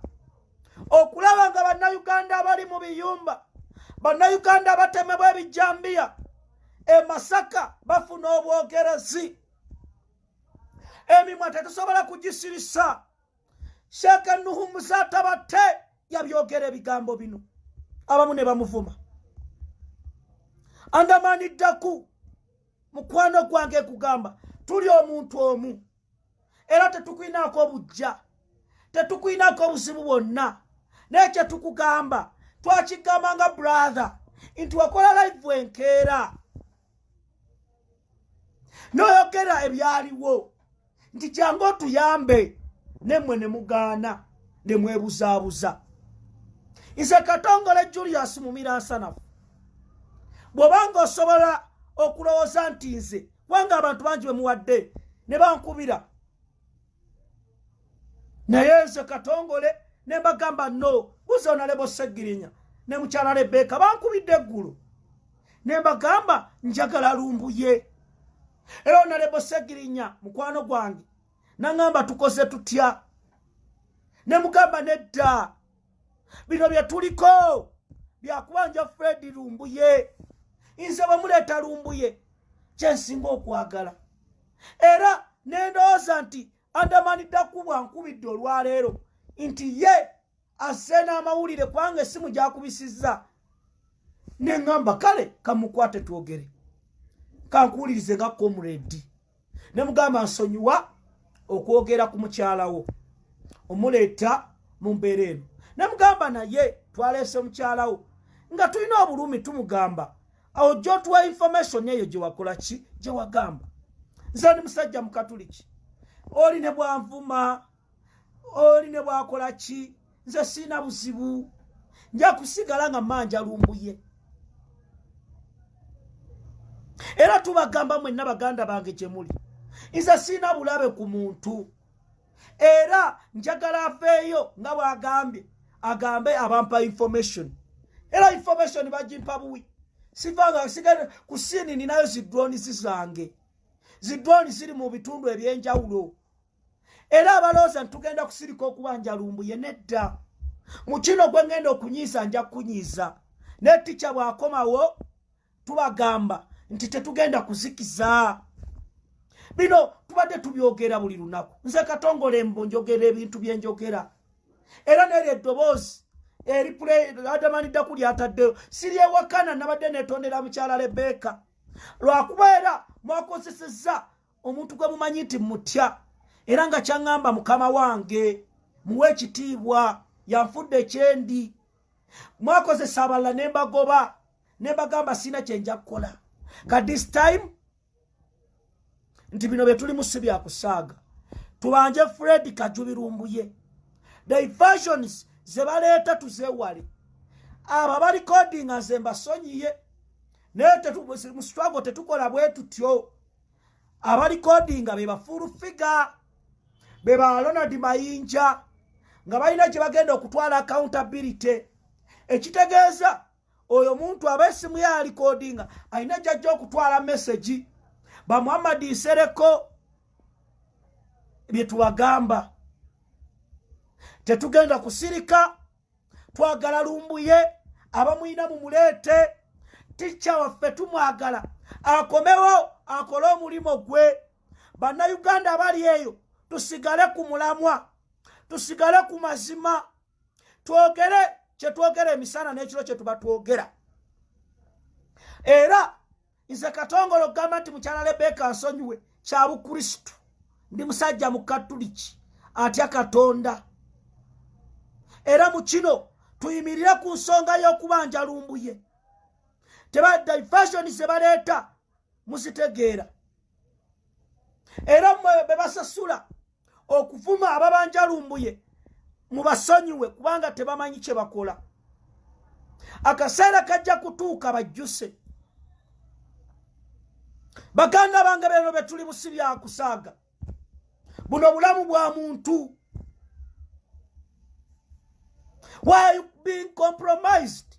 okulaba nga Bannayuganda abali mu biyumba, Bannayuganda abatemebwa ebijambiya e Masaka bafuna obwogerezi. Emimwa tetusobola kugisirisa. Sheeke Nuhu Muzaata Batte yabyogera ebigambo bino, abamu ne bamuvuma. Andamani Ddaku mukwano gwange, kugamba tuli omuntu omu, era tetukwinaako obujja, tetukwinaako obuzibu bwonna, naye kyetukugamba twakigamba nga brother nti wakola live enkeera n'oyogera ebyaliwo nti jangu otuyambe, nemmwe ne mugaana ne mwebuzaabuza. Nze Katongole Julius Mumira Nsanafu, bw'obanga osobola okulowooza nti nze, kubanga abantu bangi bemuwadde ne bankubira, naye nze Katongole ne mbagamba no buza onalebo Segirinya ne mukyala Rebeka bankubidde eggulo, ne mbagamba njagala Lumbuye. Era onalebo Segirinya mukwano gwange naŋŋamba tukoze tutya, ne mugamba nedda, bino bye tuliko byakubanja Fred Lumbuye. Nze bwe muleeta Lumbuye kyensinga okwagala, era nendowooza nti Andamani Dakubwa nkubidde olwaleero nti ye azze n'amawulire, kubanga essimu gyakubisizza neŋŋamba kale kamukwate twogere, kankuwulirize nga comrade. Ne mugamba nsonyiwa okwogera ku mukyalawo omuleeta mu mbeera eno, ne mugamba naye twaleese mukyalawo nga tulina obulumi, tumugamba ojja otuwa information eyo gye wakola ki, gye wagamba. Nze ndi musajja mukatuliki, oli ne bwanvuma, oli ne bwakola ki, nze siina buzibu, nja kusigala nga manja Lumbuye. Era tubagamba mwenna baganda bange gye muli, nze siina bulabe ku muntu, era njagala aveeyo nga bw'agambye, agambe abampa information. Era information bagimpa buwi, sivanga sigala ku siini, ninayo zi drones zange, zi drone ziri mu bitundu ebyenjawulo. Era abalowooza ntitugenda kusirika okubanja Lumbuye, nedda. Mu kino gwe ngenda okunyiiza, nja kukunyiiza, ne ticca bw'akomawo tubagamba nti tetugenda kuzikiza. Bino tubadde tubyogera buli lunaku. Nze Katongole mbu njogera ebintu byenjogera, era neryo eddoboozi eri Adamani Ddaku lyataddeyo siryewakana. Nabadde netondera mukyala Rebeka, lwakuba era mwakozesezza omuntu gwe mumanyi nti mutya, era nga kyaŋŋamba mukama wange muwe ekitiibwa, yanfudde kyendi. Mwakozesa abalala ne mbagoba, ne mbagamba sina kyenja kukola. Ka this time nti bino bye tulimu si byakusaaga, tubanje Fred Kajubi Lumbuye. Diversions ze baleeta tuzeewale. Abo abalikodinga nze mbasonyiye, naye mu struggle tetukola bwe tutyo. Abalikodinga be bafuulu figa, be ba Ronald Mayinja, nga balina gye bagenda okutwala accountability, ekitegeeza oyo muntu aba esimu ye alikodinga alina gyajja okutwala message. Ba Muhammad Nsereko, bye tubagamba tetugenda kusirika. Twagala Lumbuye, abamuyina mumuleete. Ticca waffe tumwagala akomewo akole omulimu gwe. Bannayuganda abali eyo, tusigale ku mulamwa, tusigale ku mazima, twogere kyetwogera emisana n'ekiro kye tuba twogera. Era nze Katongole okugamba nti mukyala Rebeka nsonyiwe kya bukristu, ndi musajja mukatuliki atya Katonda. Era mu kino tuyimirire ku nsonga y'okubanja Lumbuye. Teba diversion ze baleeta muzitegeera. Era mmwe be basasula okuvuma ababanja Lumbuye, mubasonyiwe, kubanga tebamanyi kye bakola. Akaseera kajja kutuuka bajjuse. Baganda bange, beno be tuli busi byakusaaga. Buno bulamu bwa muntu. Why are you being compromised?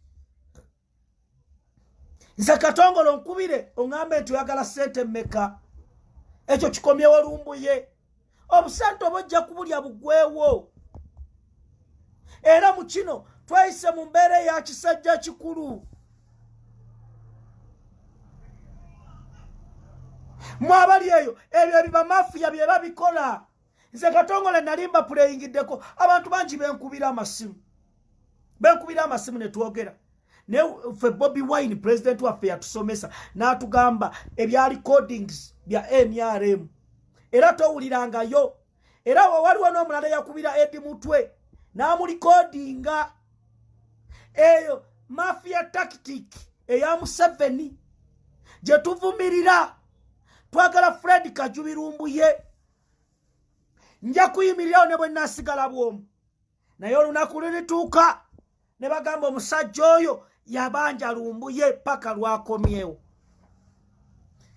Nze Katongole, onkubire oŋŋambe nti oyagala ssente mmeka, ekyo kikomyewo Lumbuye. Obusente oba ojja kubulya bugwewo. Era mu kino tweyise mu mbeera eya kisajja kikulu. Mwabali eyo, ebyo ebibamafiya bye babikola. Nze Katongole nalimba puleyingiddeko abantu bangi, benkubira amasimu, benkubira amasimu ne twogera. Naye ffe Bobi Wine president waffe yatusomesa n'atugamba ebya recordings bya NRM, era towulirangayo. Era waliwo n'omulala yakubira Edi Mutwe n'amulikodinga. Eyo mafia tactic eya Museveni gye tuvumirira. Twagala Fred Kajubi Lumbuye. Nja kuyimirirawo ne bwe nasigala bwomu, naye olunaku lulituuka ne bagamba omusajja oyo yabanja Lumbuye paka lwakomyewo.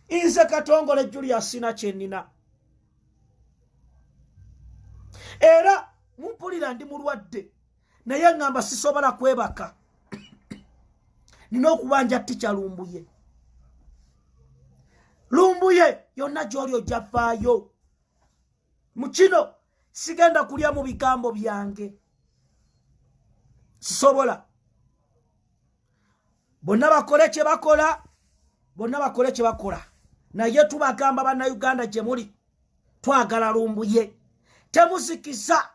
Nze Katongole Julius, sina kyenina, era mumpulira ndi mulwadde, naye ŋŋamba sisobola kwebaka, nina okubanja tica Lumbuye. Lumbuye, yonna gy'oli ojja vaayo. Mu kino sigenda kulya mu bigambo byange, sisobola. Bonna bakole kye bakola, bonna bakole kye bakola, naye tubagamba, Bannayuganda gye muli, twagala Lumbuye. Temuzikiza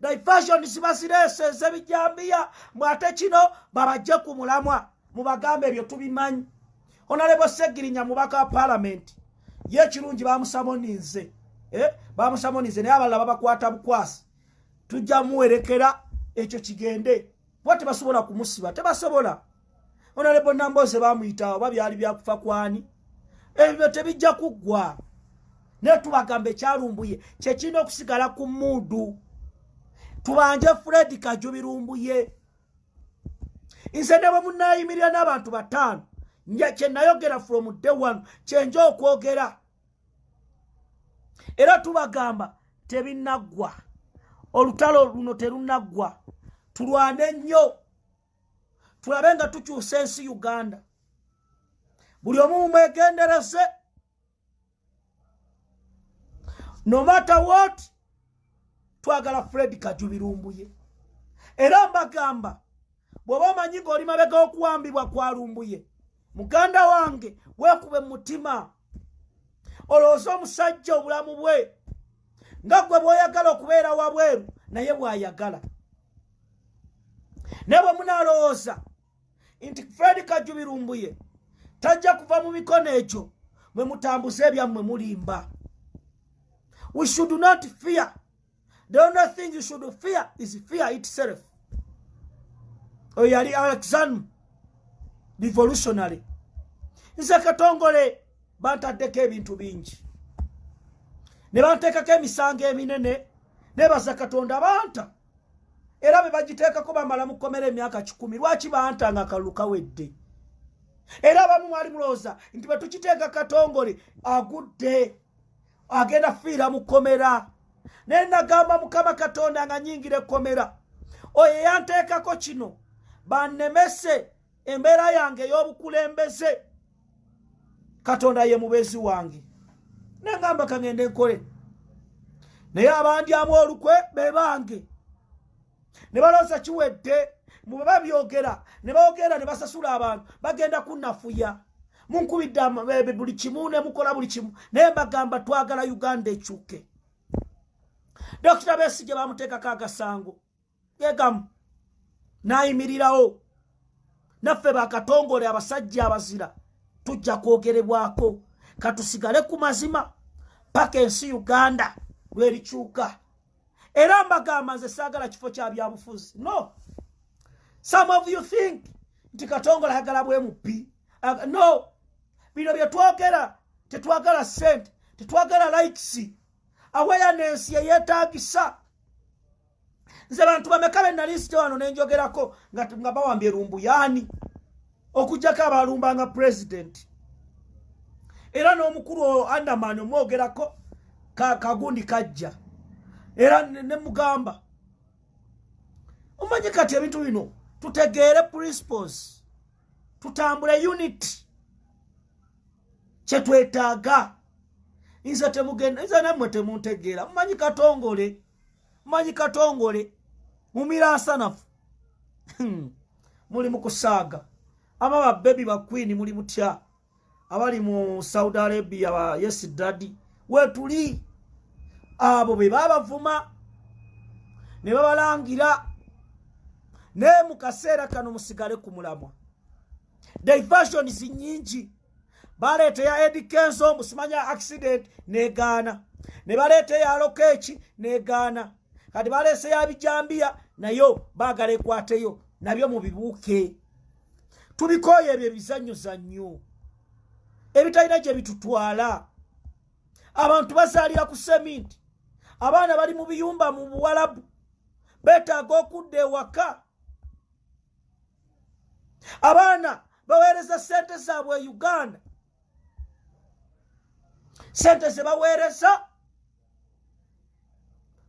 diversion ziba zireese ez'ebijambiya, mwate kino babajje ku mulamwa. Mubagambe ebyo tubimanyi. Honorable Segirinya, mubaka wa Palamenti, ye kirungi bamusamoninze, eh, bamusamoninze, naye abalala babakwata bukwasi. Tujja muwerekera ekyo kigende, kuba tebasobola kumusiba, tebasobola. Honorable Namboze bamuyita, oba byali byakufa kwani? Ebyo tebijja kuggwa, naye tubagamba ekyalumbuye kyekirina okusigala ku muudu. Tubanje Fred Kajubi Lumbuye. Nze ne bwe munayimirira n'abantu bataano, kyenayogera from day one kyenja okwogera. Era tubagamba tebinaggwa, olutalo luno terunaggwa. Tulwane nnyo, tulabe nga tukyusa ensi Uganda. Buli omu mumwegendereze. No matter what, twagala Fred Kajubi Lumbuye. Era mbagamba, bw'oba omanyi ng'oli mabega okuwambibwa kwa Lumbuye, muganda wange, weekube mutima, olowooza omusajja obulamu bwe nga gwe bw'oyagala okubeera wabweru, naye bw'ayagala. Naye bwe munaalowooza nti Fred Kajubi Lumbuye tajja kuva mu mikono egyo mwe mutambuze ebyammwe, mulimba. We should not fear. The only thing you should fear is fear itself. Oyo yali Alexander revolutionary. Nze Katongole bantaddeko ebintu bingi, ne banteekako emisango eminene. Nebaza Katonda banta, era be bagiteekako bamala mukomera emyaka 100. Lwaki banta nga akalulu kawedde? Era abamu mwali mulowooza nti bwe tukiteeka Katongole agudde, agenda fiira mu kkomera, naye nagamba Mukama Katonda nga nyingira ekkomera, oyo eyanteekako kino bannemese embeera yange ey'obukulembeze, Katonda ye mubeezi wange. Nengamba kangende nkole, naye abandyamu olukwe be bange ne balowooza kiwedde. Mwe babyogera ne boogera ne basasula abantu, bagenda kunafuya. Munkubidde buli kimu ne mukola buli kimu, naye mbagamba twagala Uganda ekyuke. Dokita Besigye bamuteekako agasango gegamu n'ayimirirawo. Naffe Bakatongole, abasajja abazira, tujja kwogerebwako. Katusigale ku mazima paka ensi Uganda lwerikyuka. Era mbagamba, nze saagala kifo kya byabufuzi. No, some of you think nti Katongole ayagala bwe MP. No, bino bye twogera, tetwagala sente. Tetwagala likes. Awareness yeyetagisa. Nze bantu bameka be nali nzija wano ne njogerako nga bawambye Lumbuyani, okuggyako abalumbanga president. Era n'omukulu Andaman omwogerako kagundi kajja, era ne mugamba omanyi kati ebintu bino tutegeere principles, tutambule unit kyetwetaaga. Nze temugenda, nze nammwe temuntegeera. Mumanyi Katongole, mumanyi Katongole mumiransanafu. Muli mu kusaaga. Aba babebi ba queen muli mutya? Abali mu Saudi Arabia ba yes daddy, wetuli. Abo be babavuma ne babalangira. Naye mu kaseera kano musigale ku mulamwa. Diversions nnyingi. Baleeta eya Eddy Kenzo, musimanya accident negaana, ne baleeta eya Lokech negaana, kati baleese ya bijambiya nayo baagala ekwateyo. Nabyo mubibuuke, tubikooye ebyo ebizannyozannyo ebitalina gye bitutwala. Abantu bazaalira ku seminti, abaana bali mu biyumba mu Buwalabu, beetaaga okudda ewaka. Abaana baweereza sente zaabwe e Uganda, sente ze baweereza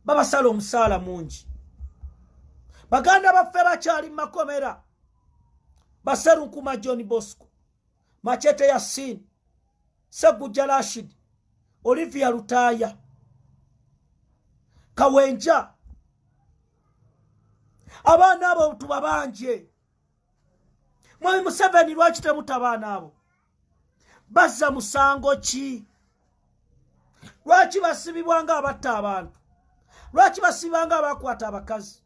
babasala omusaala mungi. Baganda baffe bakyali mu makomera, Baserunkuma John Bosco, Machete Yasin, Segujja Rashid, Olivia Lutaaya, Kawenja. Abaana abo tubabanje. Mwami Museveni, lwaki temuta abaana abo? Bazza musango ki? Lwaki basibibwa nga abatta abantu? Lwaki basibibwa nga abakwata abakazi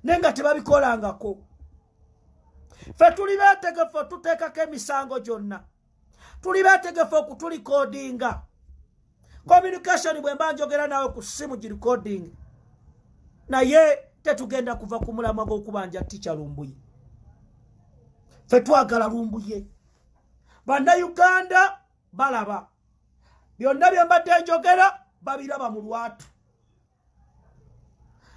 naye nga tebabikolangako? Ffe tuli beetegefu otuteekako emisango gyonna, tuli beetegefu okutulikodinga communication. Bwe mba njogera naawe ku ssimu girecording, naye tetugenda kuva ku mulamwa gw'okubanja tica Lumbuye. Ffe twagala Lumbuye. Bannayuganda balaba byonna bye mbadde njogera, babiraba mu lwatu.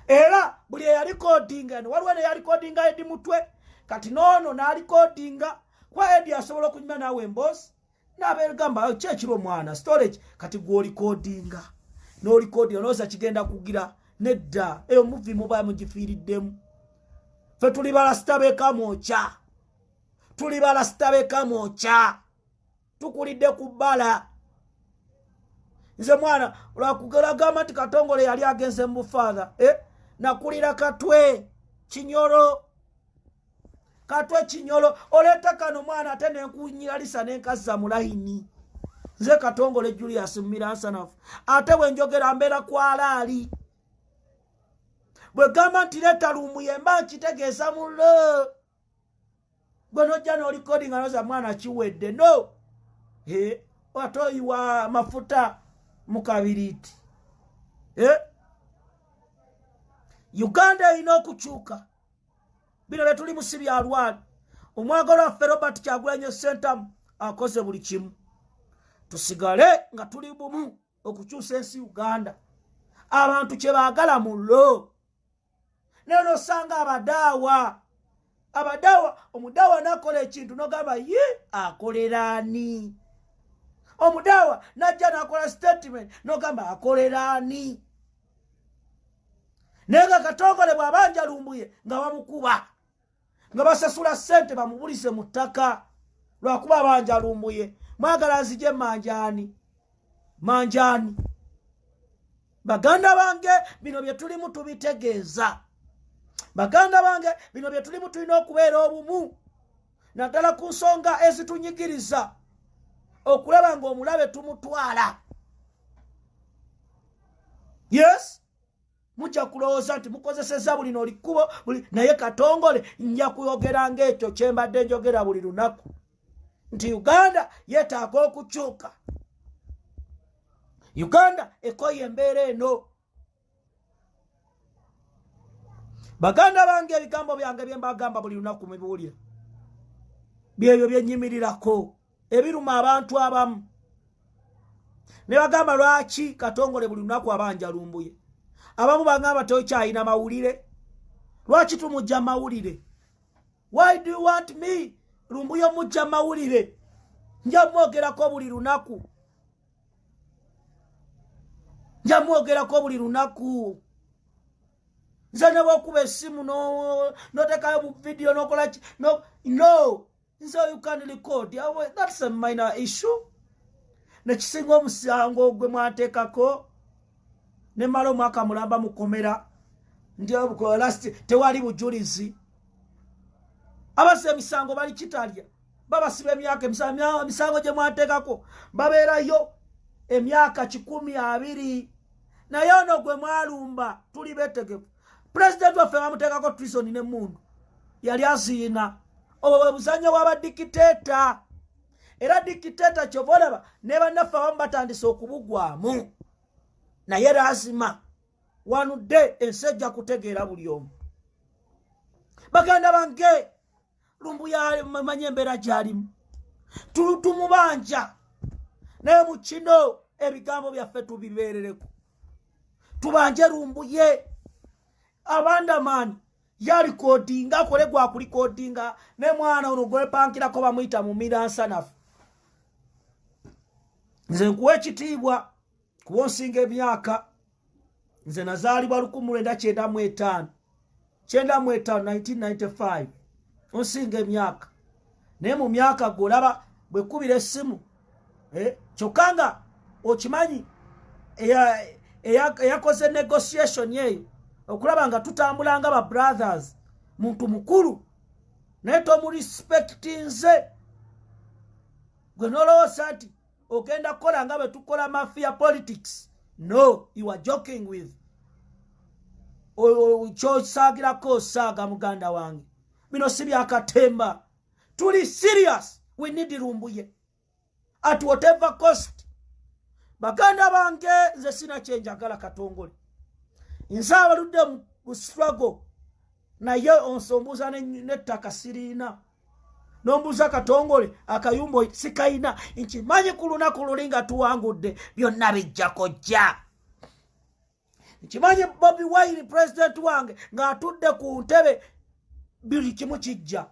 Era buli eyalikodinga eno, waliwo neyalikodinga Eddy Mutwe, kati noono n'alikodinga kuba Eddy asobola okunyuma naawe emboozi nabegamba ki ekiri omwana storage. Kati gwolikodinga n'olikodinga olowooza kigenda kugira nedda. Eyo movie muba mugifiiriddemu. Ffe tuli balasita bekamwokya, tuli balasita bekamwokya, tukulidde ku bbala. Nze mwana lwakugamba nti Katongole yali agenze mu bufaatha, eh? Nakulira Katwe Kinyoro, Katwe Kinyoro. Oleeta kano mwana ate nenkunyiralisa nenkazza mu layini. Nze Katongole Julius Mumiransanafu, ate bwe njogera mbeera kwalaali. Bwe gamba nti leeta Lumbuye, mba nkitegeeza mulo. Gwe nojja n'olikodinga noza mwana kiwedde no ate oyiwa mafuta mu kabiriiti. Uganda erina okukyuka. Bino bye tuli musi bya lwali. Omwagalwa waffe Robert Kyagulanyi Ssentamu akoze buli kimu. Tusigale nga tuli bumu okukyusa ensi Uganda. Abantu kye baagala mu lo naye nosanga abadaawa, abadaawa, omudaawa nakola ekintu nogamba ye akolera ani? Omudaawa najja nakola statement nogamba akolera ani? Naye nga Katongole bw'abanja Lumbuye nga bamukuba, nga basasula ssente bamubulize mu ttaka lwakuba abanja Lumbuye. Mwagala nzije manjaani manjaani? Baganda bange, bino bye tulimu tubitegeeza. Baganda bange, bino bye tulimu tulina okubeera obumu, naddala ku nsonga ezitunyigiriza, okulaba ng'omulabe tumutwala. Yes, mujja kulowooza nti mukozeseza buli nolikkubo buli, naye Katongole nja kuyogera ng'ekyo kye mbadde njogera buli lunaku nti Uganda yeetaaga okukyuka. Uganda ekoye embeera eno. Baganda bange, ebigambo byange bye mbagamba buli lunaku mubiwulira, byebyo byenyimirirako ebiruma abantu abamu. Ne bagamba lwaki Katongole buli lunaku abanja Lumbuye. Abamu bagamba tokyalina mawulire, lwaki tumujja mawulire? Why do you want me Lumbuye mujja mawulire? Nja mwogerako buli lunaku, nja mwogerako buli lunaku. Nze ne bwokuba essimu notekayo bu video nokola ki, no, no, nze you can record, that's a minor issue. Nekisinga omusango gwe mwateekako nemala omwaka mulamba mukomera nti last tewali bujulizi. Abasa emisango bali kitalya, babasiba emyaka, emisango gye mwateekako babeerayo emyaka 120. Naye ono gwe mwalumba tuli betegefu. Pulezidenti waffe bamuteekako treason n'emmundu yali aziina. Obwo bwe buzannyo bw'abadikiteeta, era dikiteeta kyova olaba ne bannaffe abamu batandise okubugwamu. Naye lazima wanudde ensi ejja kutegeera buli omu. Baganda bange, Lumbuye manye embeera gy'alimu, tumubanja, naye mu kino ebigambo byaffe tubibeerereko, tubanje Lumbuye. Abandamaani yalikodinga, akole gwakulikodinga ne mwana ono gwepankirako bamuyita Mumira Nsanafu. Nze nkuwa ekitiibwa kuba onsinga emyaka. Nze nazaalibwa 1995, 95, 1995. Onsinga emyaka, naye mu myaka gwolaba bwekubira essimu, kyokka nga okimanyi eyakoze negotiation eyo okulaba nga tutambula nga ba brothers, muntu mukulu, naye tomurespectinze. Gwe nolowooza nti ogenda kukola nga bwe tukola mafia politics? No, you are joking with kyosaagirako osaaga. Muganda wange, bino si byakatemba, tuli serious. We need Lumbuye at whatever cost. Baganda bange, nze sina kyenjagala Katongole, nze abaludde mu struggle, naye onsombuuza n'ettaka siriina, nombuuza Katongole akayumba sikayina. Nkimanyi ku lunaku luli nga tuwangudde byonna bijja kojja. Nkimanyi Bobi Wine president wange ng'atudde ku ntebe, buli kimu kijja.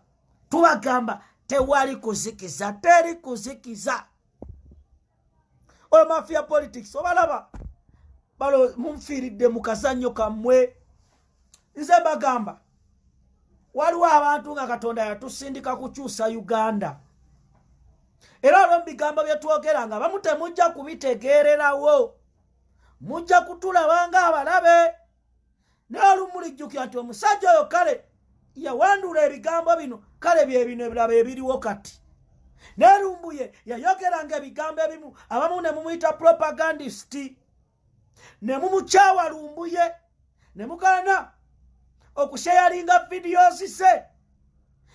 Tubagamba tewali kuzikiza, teri kuzikiza. Oyo mafia politics obalaba balo munfiiridde mu kazannyo kammwe. Nze mbagamba waliwo abantu nga Katonda yatusindika kukyusa Uganda, era olwo mu bigambo bye twogera nga bamu temujja kubitegeererawo, mujja kutulaba nga abalabe, naye olumulijjukira nti omusajja oyo kale yawandula ebigambo bino, kale bye bino ebirabo ebiriwo kati. Naye Lumbuye yayogeranga ebigambo ebimu, abamu ne mumuyita propagandist, ne mumukyawa Lumbuye, ne mugaana okusharinga videos ze,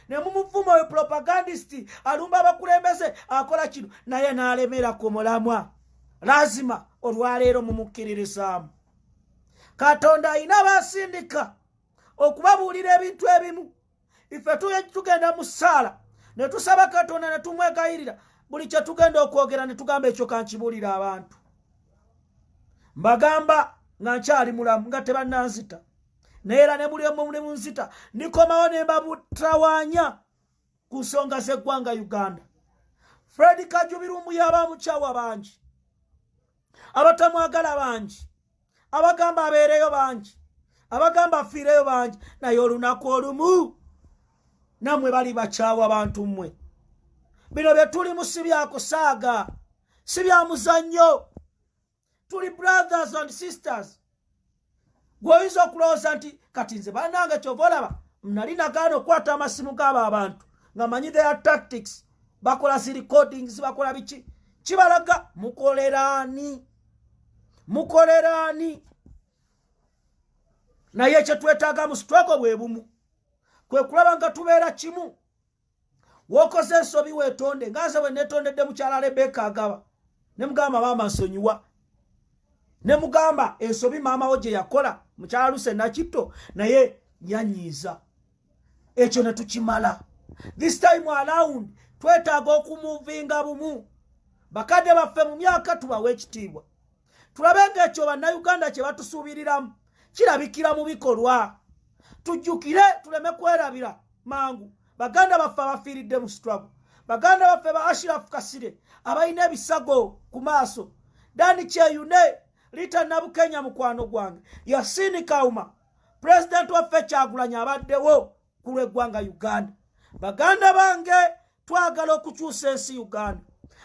ne mumuvuma oyo propagandist alumba abakulembeze, akola kino, naye n'alemera ku mulamwa. Lazima olwaleero mumukkiririzaamu. Katonda ayina basindika okubabuulira ebintu ebimu. Ife tugenda mu ssaala ne tusaba Katonda ne tumwegayirira buli kye tugenda okwogera, ne tugamba ekyo kankibuulira abantu. Mbagamba nga nkyali mulamu nga tebannanzita, naye era ne buli omu ne munzita nikomawo ne mbabutawaanya ku nsonga z'eggwanga Uganda. Fred Kajubi Lumbuye abamukyawa bangi, abatamwagala bangi, abagamba abeereyo bangi, abagamba afiireyo bangi, naye olunaku olumu nammwe bali bakyawa bantu mmwe. Bino bye tulimu si byakusaaga, si bya muzannyo. Tuli brothers and sisters. Gweoyinza okulowooza nti kati nze bannange, kyova olaba nali nagaana okukwata amasimu g'abo abantu nga manyi their tactics, bakola zi recordings, bakola biki, kibalaga mukoleraani, mukoleraani. Naye kyetwetaaga mu struggle bwe bumu, kwe kulaba nga tubeera kimu. Wokoze ensobi weetonde, nga nze bwe neetondedde mukyala Rebeka Agaba, ne mugamba maama nsonyiwa, ne mugamba ensobi maama wo gye yakola mukyala Luse Nakitto naye yanyiiza, ekyo ne tukimala. This time around twetaaga okumuvinga bumu. Bakadde baffe mu myaka tubawe ekitiibwa, tulabe ng'ekyo Bannayuganda kye batusuubiriramu kirabikira mu bikolwa. Tujjukire, tuleme kwerabira mangu baganda baffe abafiiridde mu struggle, baganda baffe ba Ashiraf Kasire abalina ebisago ku maaso, Dani Kyeyune, Rita Nabukenya mukwano gwange, Yasini Kauma, Pulezidenti waffe Kyagulanyi abaddewo ku lw'eggwanga Uganda. Baganda bange, twagala okukyusa ensi Uganda.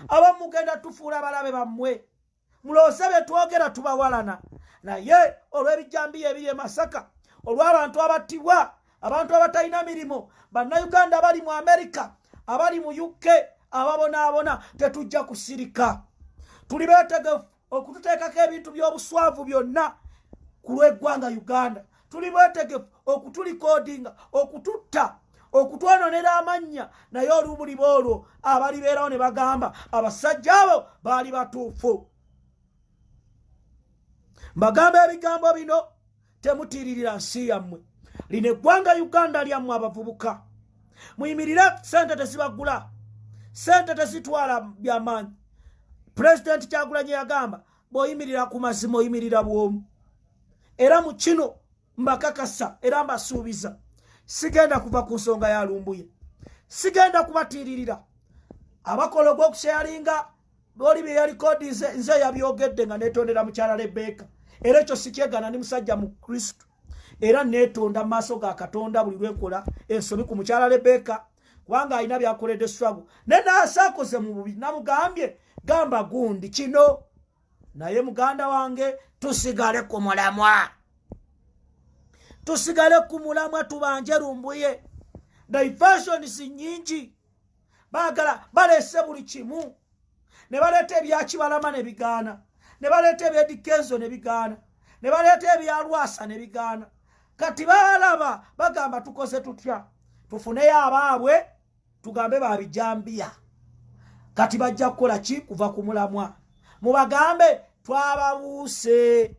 Abamu mugenda tufuula balabe bammwe, mulowooze bye twogera tubawalana, naye olw'ebijambiya ebiri e Masaka, olw'abantu abattibwa, abantu abatalina mirimu, Bannayuganda abali mu Amerika, abali mu UK ababonaabona, tetujja kusirika. Tuli beetegefu okututeekako ebintu by'obuswavu byonna ku lw'eggwanga Uganda. Tuli bwetegefu okutulikodinga, okututta, okutwononera amannya, naye olubuliba olwo abalibeerawo ne bagamba abasajja abo baali batuufu. Mbagamba ebigambo bino, temutiiririra nsi yammwe. Lino eggwanga Uganda lyammwe. Abavubuka muyimirire, sente tezibagula, sente tezitwala byamaanyi. Pulezidenti Kyagulanyi yagamba, bw'oyimirira ku mazima oyimirira bw'omu. Era mu kino mbakakasa era mbasuubiza, sigenda kuva ku nsonga ya Lumbuye, sigenda kubatiiririra. Abakola ogw'okusharinga oli bye yalikodinze, nze yabyogedde nga netondera mukyala Rebeka, era ekyo sikyegana. Ni musajja mu Kristo, era netonda mu maaso ga Katonda buli lwenkola ensobi ku mukyala Rebeka, kubanga alina byakoledde struggle ne naasaakoze mu bubi. Namugambye, gamba gundi kino, naye muganda wange, tusigale ku mulamwa, tusigale ku mulamwa, tubanje Lumbuye. Diversions nyingi, baagala baleese buli kimu, ne baleeta ebyakibalama ne bigaana, ne baleeta ebyedikenzo ne bigaana, ne baleeta ebyalwasa ne bigaana. Kati baalaba bagamba, tukoze tutya tufuneyo abaabwe tugambe babijambiya? Kati bajja kukola ki? Kuva ku mulamwa. Mubagambe twababuuse,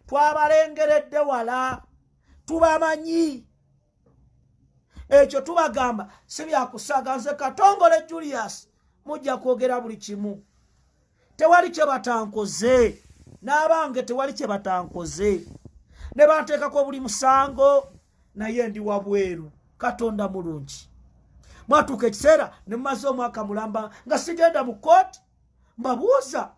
twabalengeredde wala, tubamanyi. Ekyo tubagamba si byakusaaga. Nze Katongole Julius, mujja kwogera buli kimu, tewali kye batankoze n'abange, tewali kye batankoze ne banteekako buli musango, naye ndi wabweru. Katonda mulungi. Mwatuuka ekiseera ne mumaze omwaka mulamba nga sigenda mu kooti. Mbabuuza,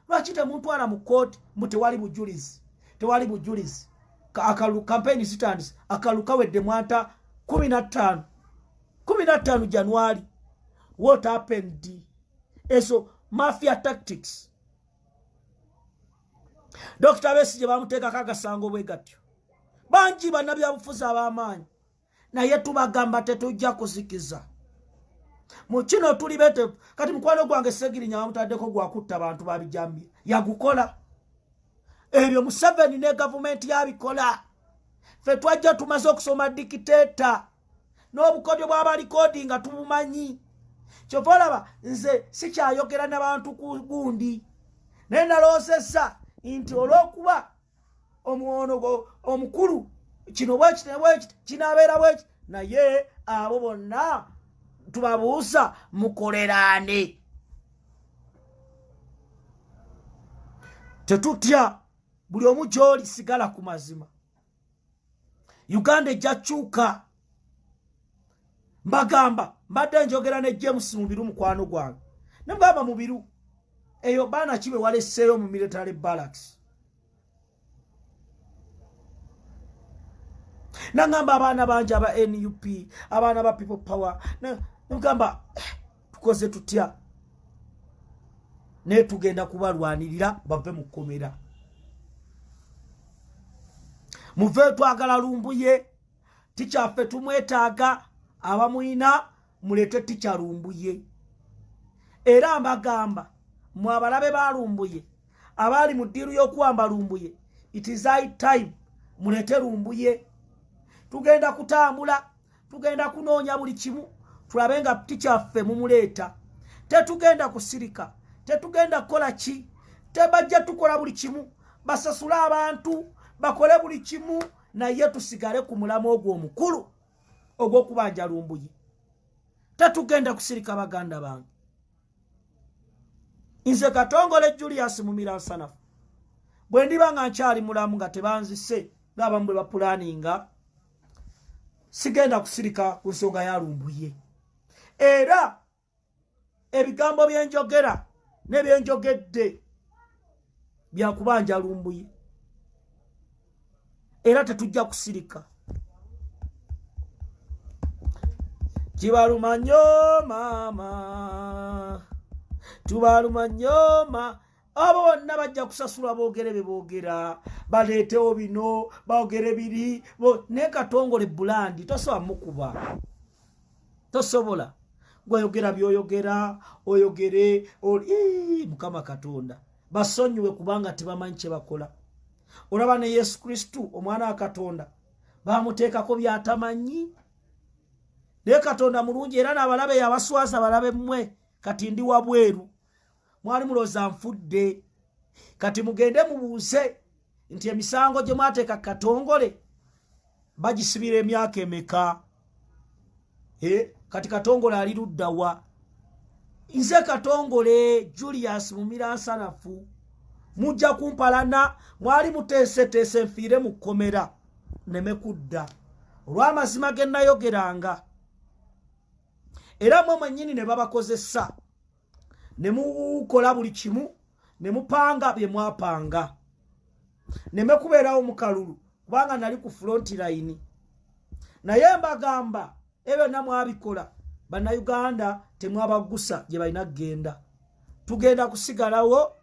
lwaki temuntwala mu kooti? Mbu tewali bujulizi, tewali bujulizi. Akalu kampeyini zitandise, akalu kawedde mwanta 15, 15 January. What happened? Ezo mafia tactics. Dr Besigye bamuteekako agasango bwe gatyo. Bangi bannabyabufuzi ab'amaanyi, naye tubagamba tetujja kuzikiza mu kino, tuli betefu. Kati mukwano gwange Segirinya bamutaddeko gwakutta bantu babijambya, yagukola ebyo. Museveni ne gavumenti yabikola. Ffe twajja tumaze okusoma dictator n'obukodyo bw'abalikodi nga tubumanyi. Kyova olaba nze sikyayogera nabantu ku gundi, naye nalowoozezza nti olw'okuba omwono omukulu kino bwekiti nebwekiti kinaabeera bwekiti, naye abo bonna tubabuuza, mukoleraane? Tetutya. Buli omu gy'oli, sigala ku mazima. Uganda ejja kyuka. Mbagamba, mbadde njogera ne James Mubiru mukwano gwange, nemugamba, Mubiru, eyo baana kibe waleseeyo mu military barracks? Nangamba abaana bangi aba NUP, abaana ba People Power. Nemugamba, eh, tukoze tutya? Naye tugenda kubalwanirira bave mu kkomera. Muve, twagala Lumbuye tikyaffe, tumwetaaga. Abamuyina muleete ticca Lumbuye. Era mbagamba mwe abalabe ba Lumbuye, abaali mu ddiiru y'okuwamba Lumbuye, it is high time muleete Lumbuye. Tugenda kutambula, tugenda kunoonya buli kimu tulabe nga tikyaffe mumuleeta. Tetugenda kusirika, tetugenda kukola ki, tebajja tukola buli kimu, basasule abantu, bakole buli kimu, naye tusigale ku mulamu ogwo omukulu ogw'okubanja Lumbuye. Tetugenda kusirika, baganda bange. Nze Katongole Julius Mumira Nsanafu, bwe ndiba nga nkyali mulamu nga tebanzise ng'abamu bwe bapulaninga, sigenda kusirika ku nsonga ya Lumbuye. Era ebigambo byenjogera ne byenjogedde byakubanja Lumbuye, era tetujja kusirika. Kibaluma nnyo maama, tubaluma nnyo ma abo bonna bajja kusasulwa, boogere bye boogera, baleetewo bino, boogere biri. Naye Katongole bulandi tosobola mukuba, tosobola. Gweyogera byoyogera, oyogere. Mukama Katonda basonyiwe, kubanga tebamanyi kye bakola. Olaba ne Yesu Kristu omwana wa Katonda bamuteekako byatamanyi, naye Katonda mulungi era n'abalabe yabaswaza. Balabe mmwe, kati ndi wabweru, mwali mulowooza nfudde. Kati mugende mubuuze nti emisango gye mwateeka Katongole bagisibira emyaka emeka? Kati Katongole ali luddawa? Nze Katongole Julius Mumira Nsanafu, mujja kumpalana. Mwali muteeseteese nfiire mu kkomera neme kudda olw'amazima ge nayogeranga, era mwe mwennyini ne babakozesa ne mukola buli kimu ne mupanga bye mwapanga neme kubeerawo mu kalulu, kubanga nali ku front line. Naye mbagamba, ebyo byonna mwabikola, Bannayuganda temwabagusa gye balina kugenda. Tugenda kusigalawo,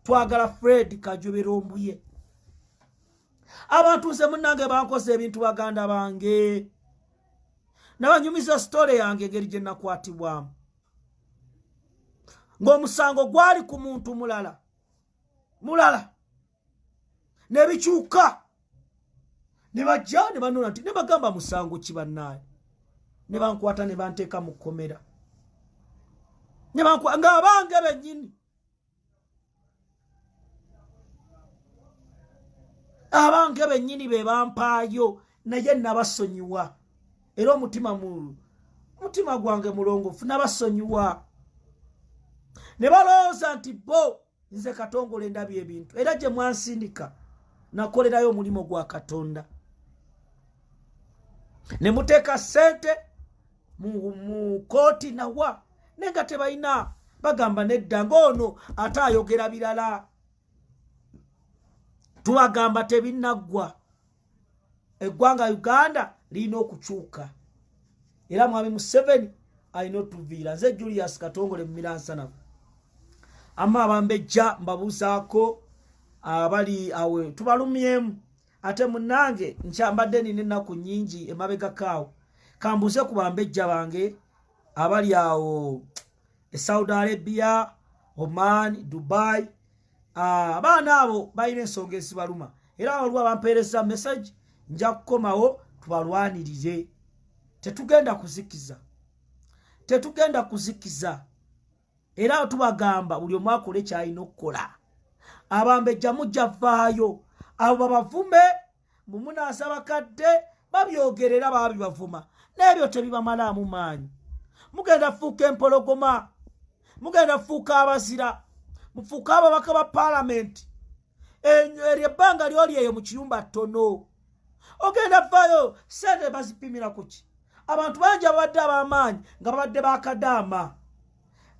twagala Fred Kajubi Lumbuye. Abantu nze munnange bankoze ebintu, baganda bange, nabanyumiza sitole yange engeri gye nakwatibwamu ng'omusango gwali ku muntu mulala mulala, nebikyuka ne bajja ne banona nti ne bagamba musango ki bannaayo, ne bankwata ne banteeka mu kkomera ng'abange bennyini, abange bennyini be bampaayo. Naye nabasonyiwa, era omutima mu mutima gwange mulongofu, nabasonyiwa. Ne balowooza nti bo nze Katongole ndabye ebintu, era gye mwansindika nakolerayo omulimu gwa Katonda, ne muteeka ssente mu kooti nawa, naye nga tebalina. Bagamba nedda, ng'ono ate ayogera birala. Tubagamba tebinnaggwa. Eggwanga Uganda lirina okukyuka, era Mwami Museveni alina otuviira. Nze Julius Katongole Mumiransanafu. Ama abambejja mbabuuzaako abali awe, tubalumyemu. Ate munange nkyambadde nina ennaku nnyingi emabegakaawo. Kambuuze ku bambejja bange abali awo e Saudi Arabia, Oman, Dubai. Abaana abo balina ensonga ezibaluma, era waliwo abampeereza message. Nja kukomawo tubalwanirire. Tetugenda kuzikiza, tetugenda kuzikiza. Era tubagamba buli omu akole kyalina okukola. Abambejja mujja vaayo, abo babavume mumunaasa, bakadde babyogerera, babibavuma, n'ebyo tebibamalaamu maanyi. Mugenda fuuka empologoma, mugenda fuuka abazira, mufuuke ababaka ba paalamenti. Eryo ebbanga lyoli eyo mu kiyumba ttono, ogenda vaayo. Sente bazipimira kuki? Abantu bangi ababadde ab'amaanyi nga babadde bakadaama.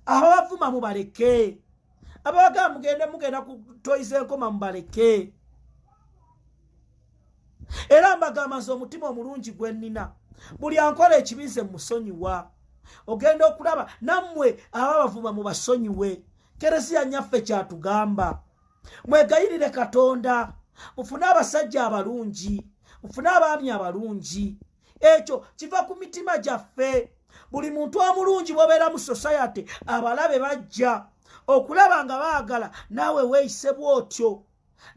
Ababavuma mubaleke, ababagamba mugende, mugenda kutoyiza enkoma, mubaleke. Era mbagamba nze omutima omulungi gwe nnina, buli ankola ekibi nze musonyiwa. Ogenda okulaba nammwe ababavuma mubasonyiwe. Kereziya nyaffe kyatugamba, mwegayirire Katonda mufune abasajja abalungi, mufune abaami abalungi. Ekyo kiva ku mitima gyaffe. Buli muntu omulungi bwobeera mu society, abalabe bajja okulaba nga baagala naawe weeyise bwotyo.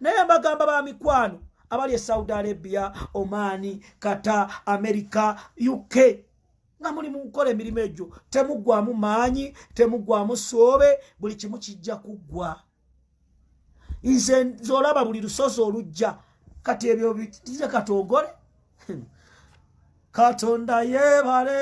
Naye mbagamba ba mikwano abali e Saudi Arabia, Omaani, Qatar, America, UK, nga muli mu kukola emirimu egyo, temuggwamu maanyi, temuggwamu soobe, buli kimu kijja kuggwa. Nze nze olaba buli lusozi olujja kati ebyo nze Katongole. Katonda yeebale,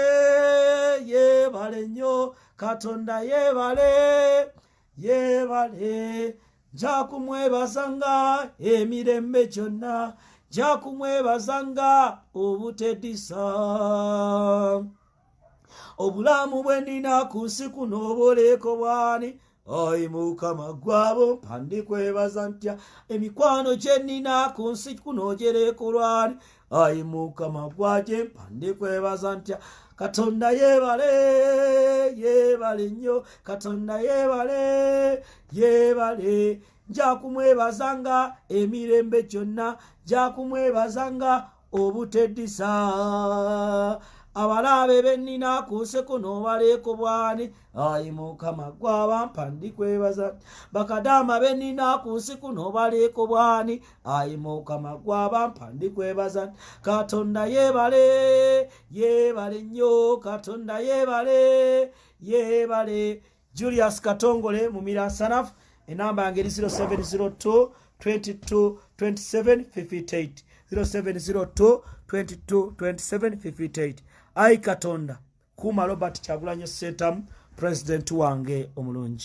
yeebale nnyo, Katonda yeebale. Yeebale, nja kumwebazanga emirembe gyonna, nja kumwebazanga obutedisa. Obulamu bwe nnina ku nsi kuno obuleeko bwani? Ayi Mukama, gwabo mpa, ndikwebaza ntya? Emikwano gye nnina ku nsi kuno ogyereko lwani? Ayi Mukama, gwagye mpa, ndikwebaza ntya? Katonda yeebale, yeebale nnyo. Katonda yeebale, yeebale. Nja kumwebazanga emirembe gyonna, nja kumwebazanga obuteddisa. Abalaabe bennina ku nsi kuno baleeko bwani? Ayi Mukama, gwabampa, ndikwebaza. Bakadaama bennina ku nsi kuno baleeko bwani? Ayi Mukama, gwabampa, ndikwebaza. Katonda yeebale, yeebale nnyo. Katonda yeebale, yeebale. Julius Katongole Mumira Nsanafu, enamba yange eri 0702 22 27 58, 0702 22 27 58. Ayi Katonda, kuuma Robert Kyagulanyi Ssentamu, pulezidenti wange omulungi.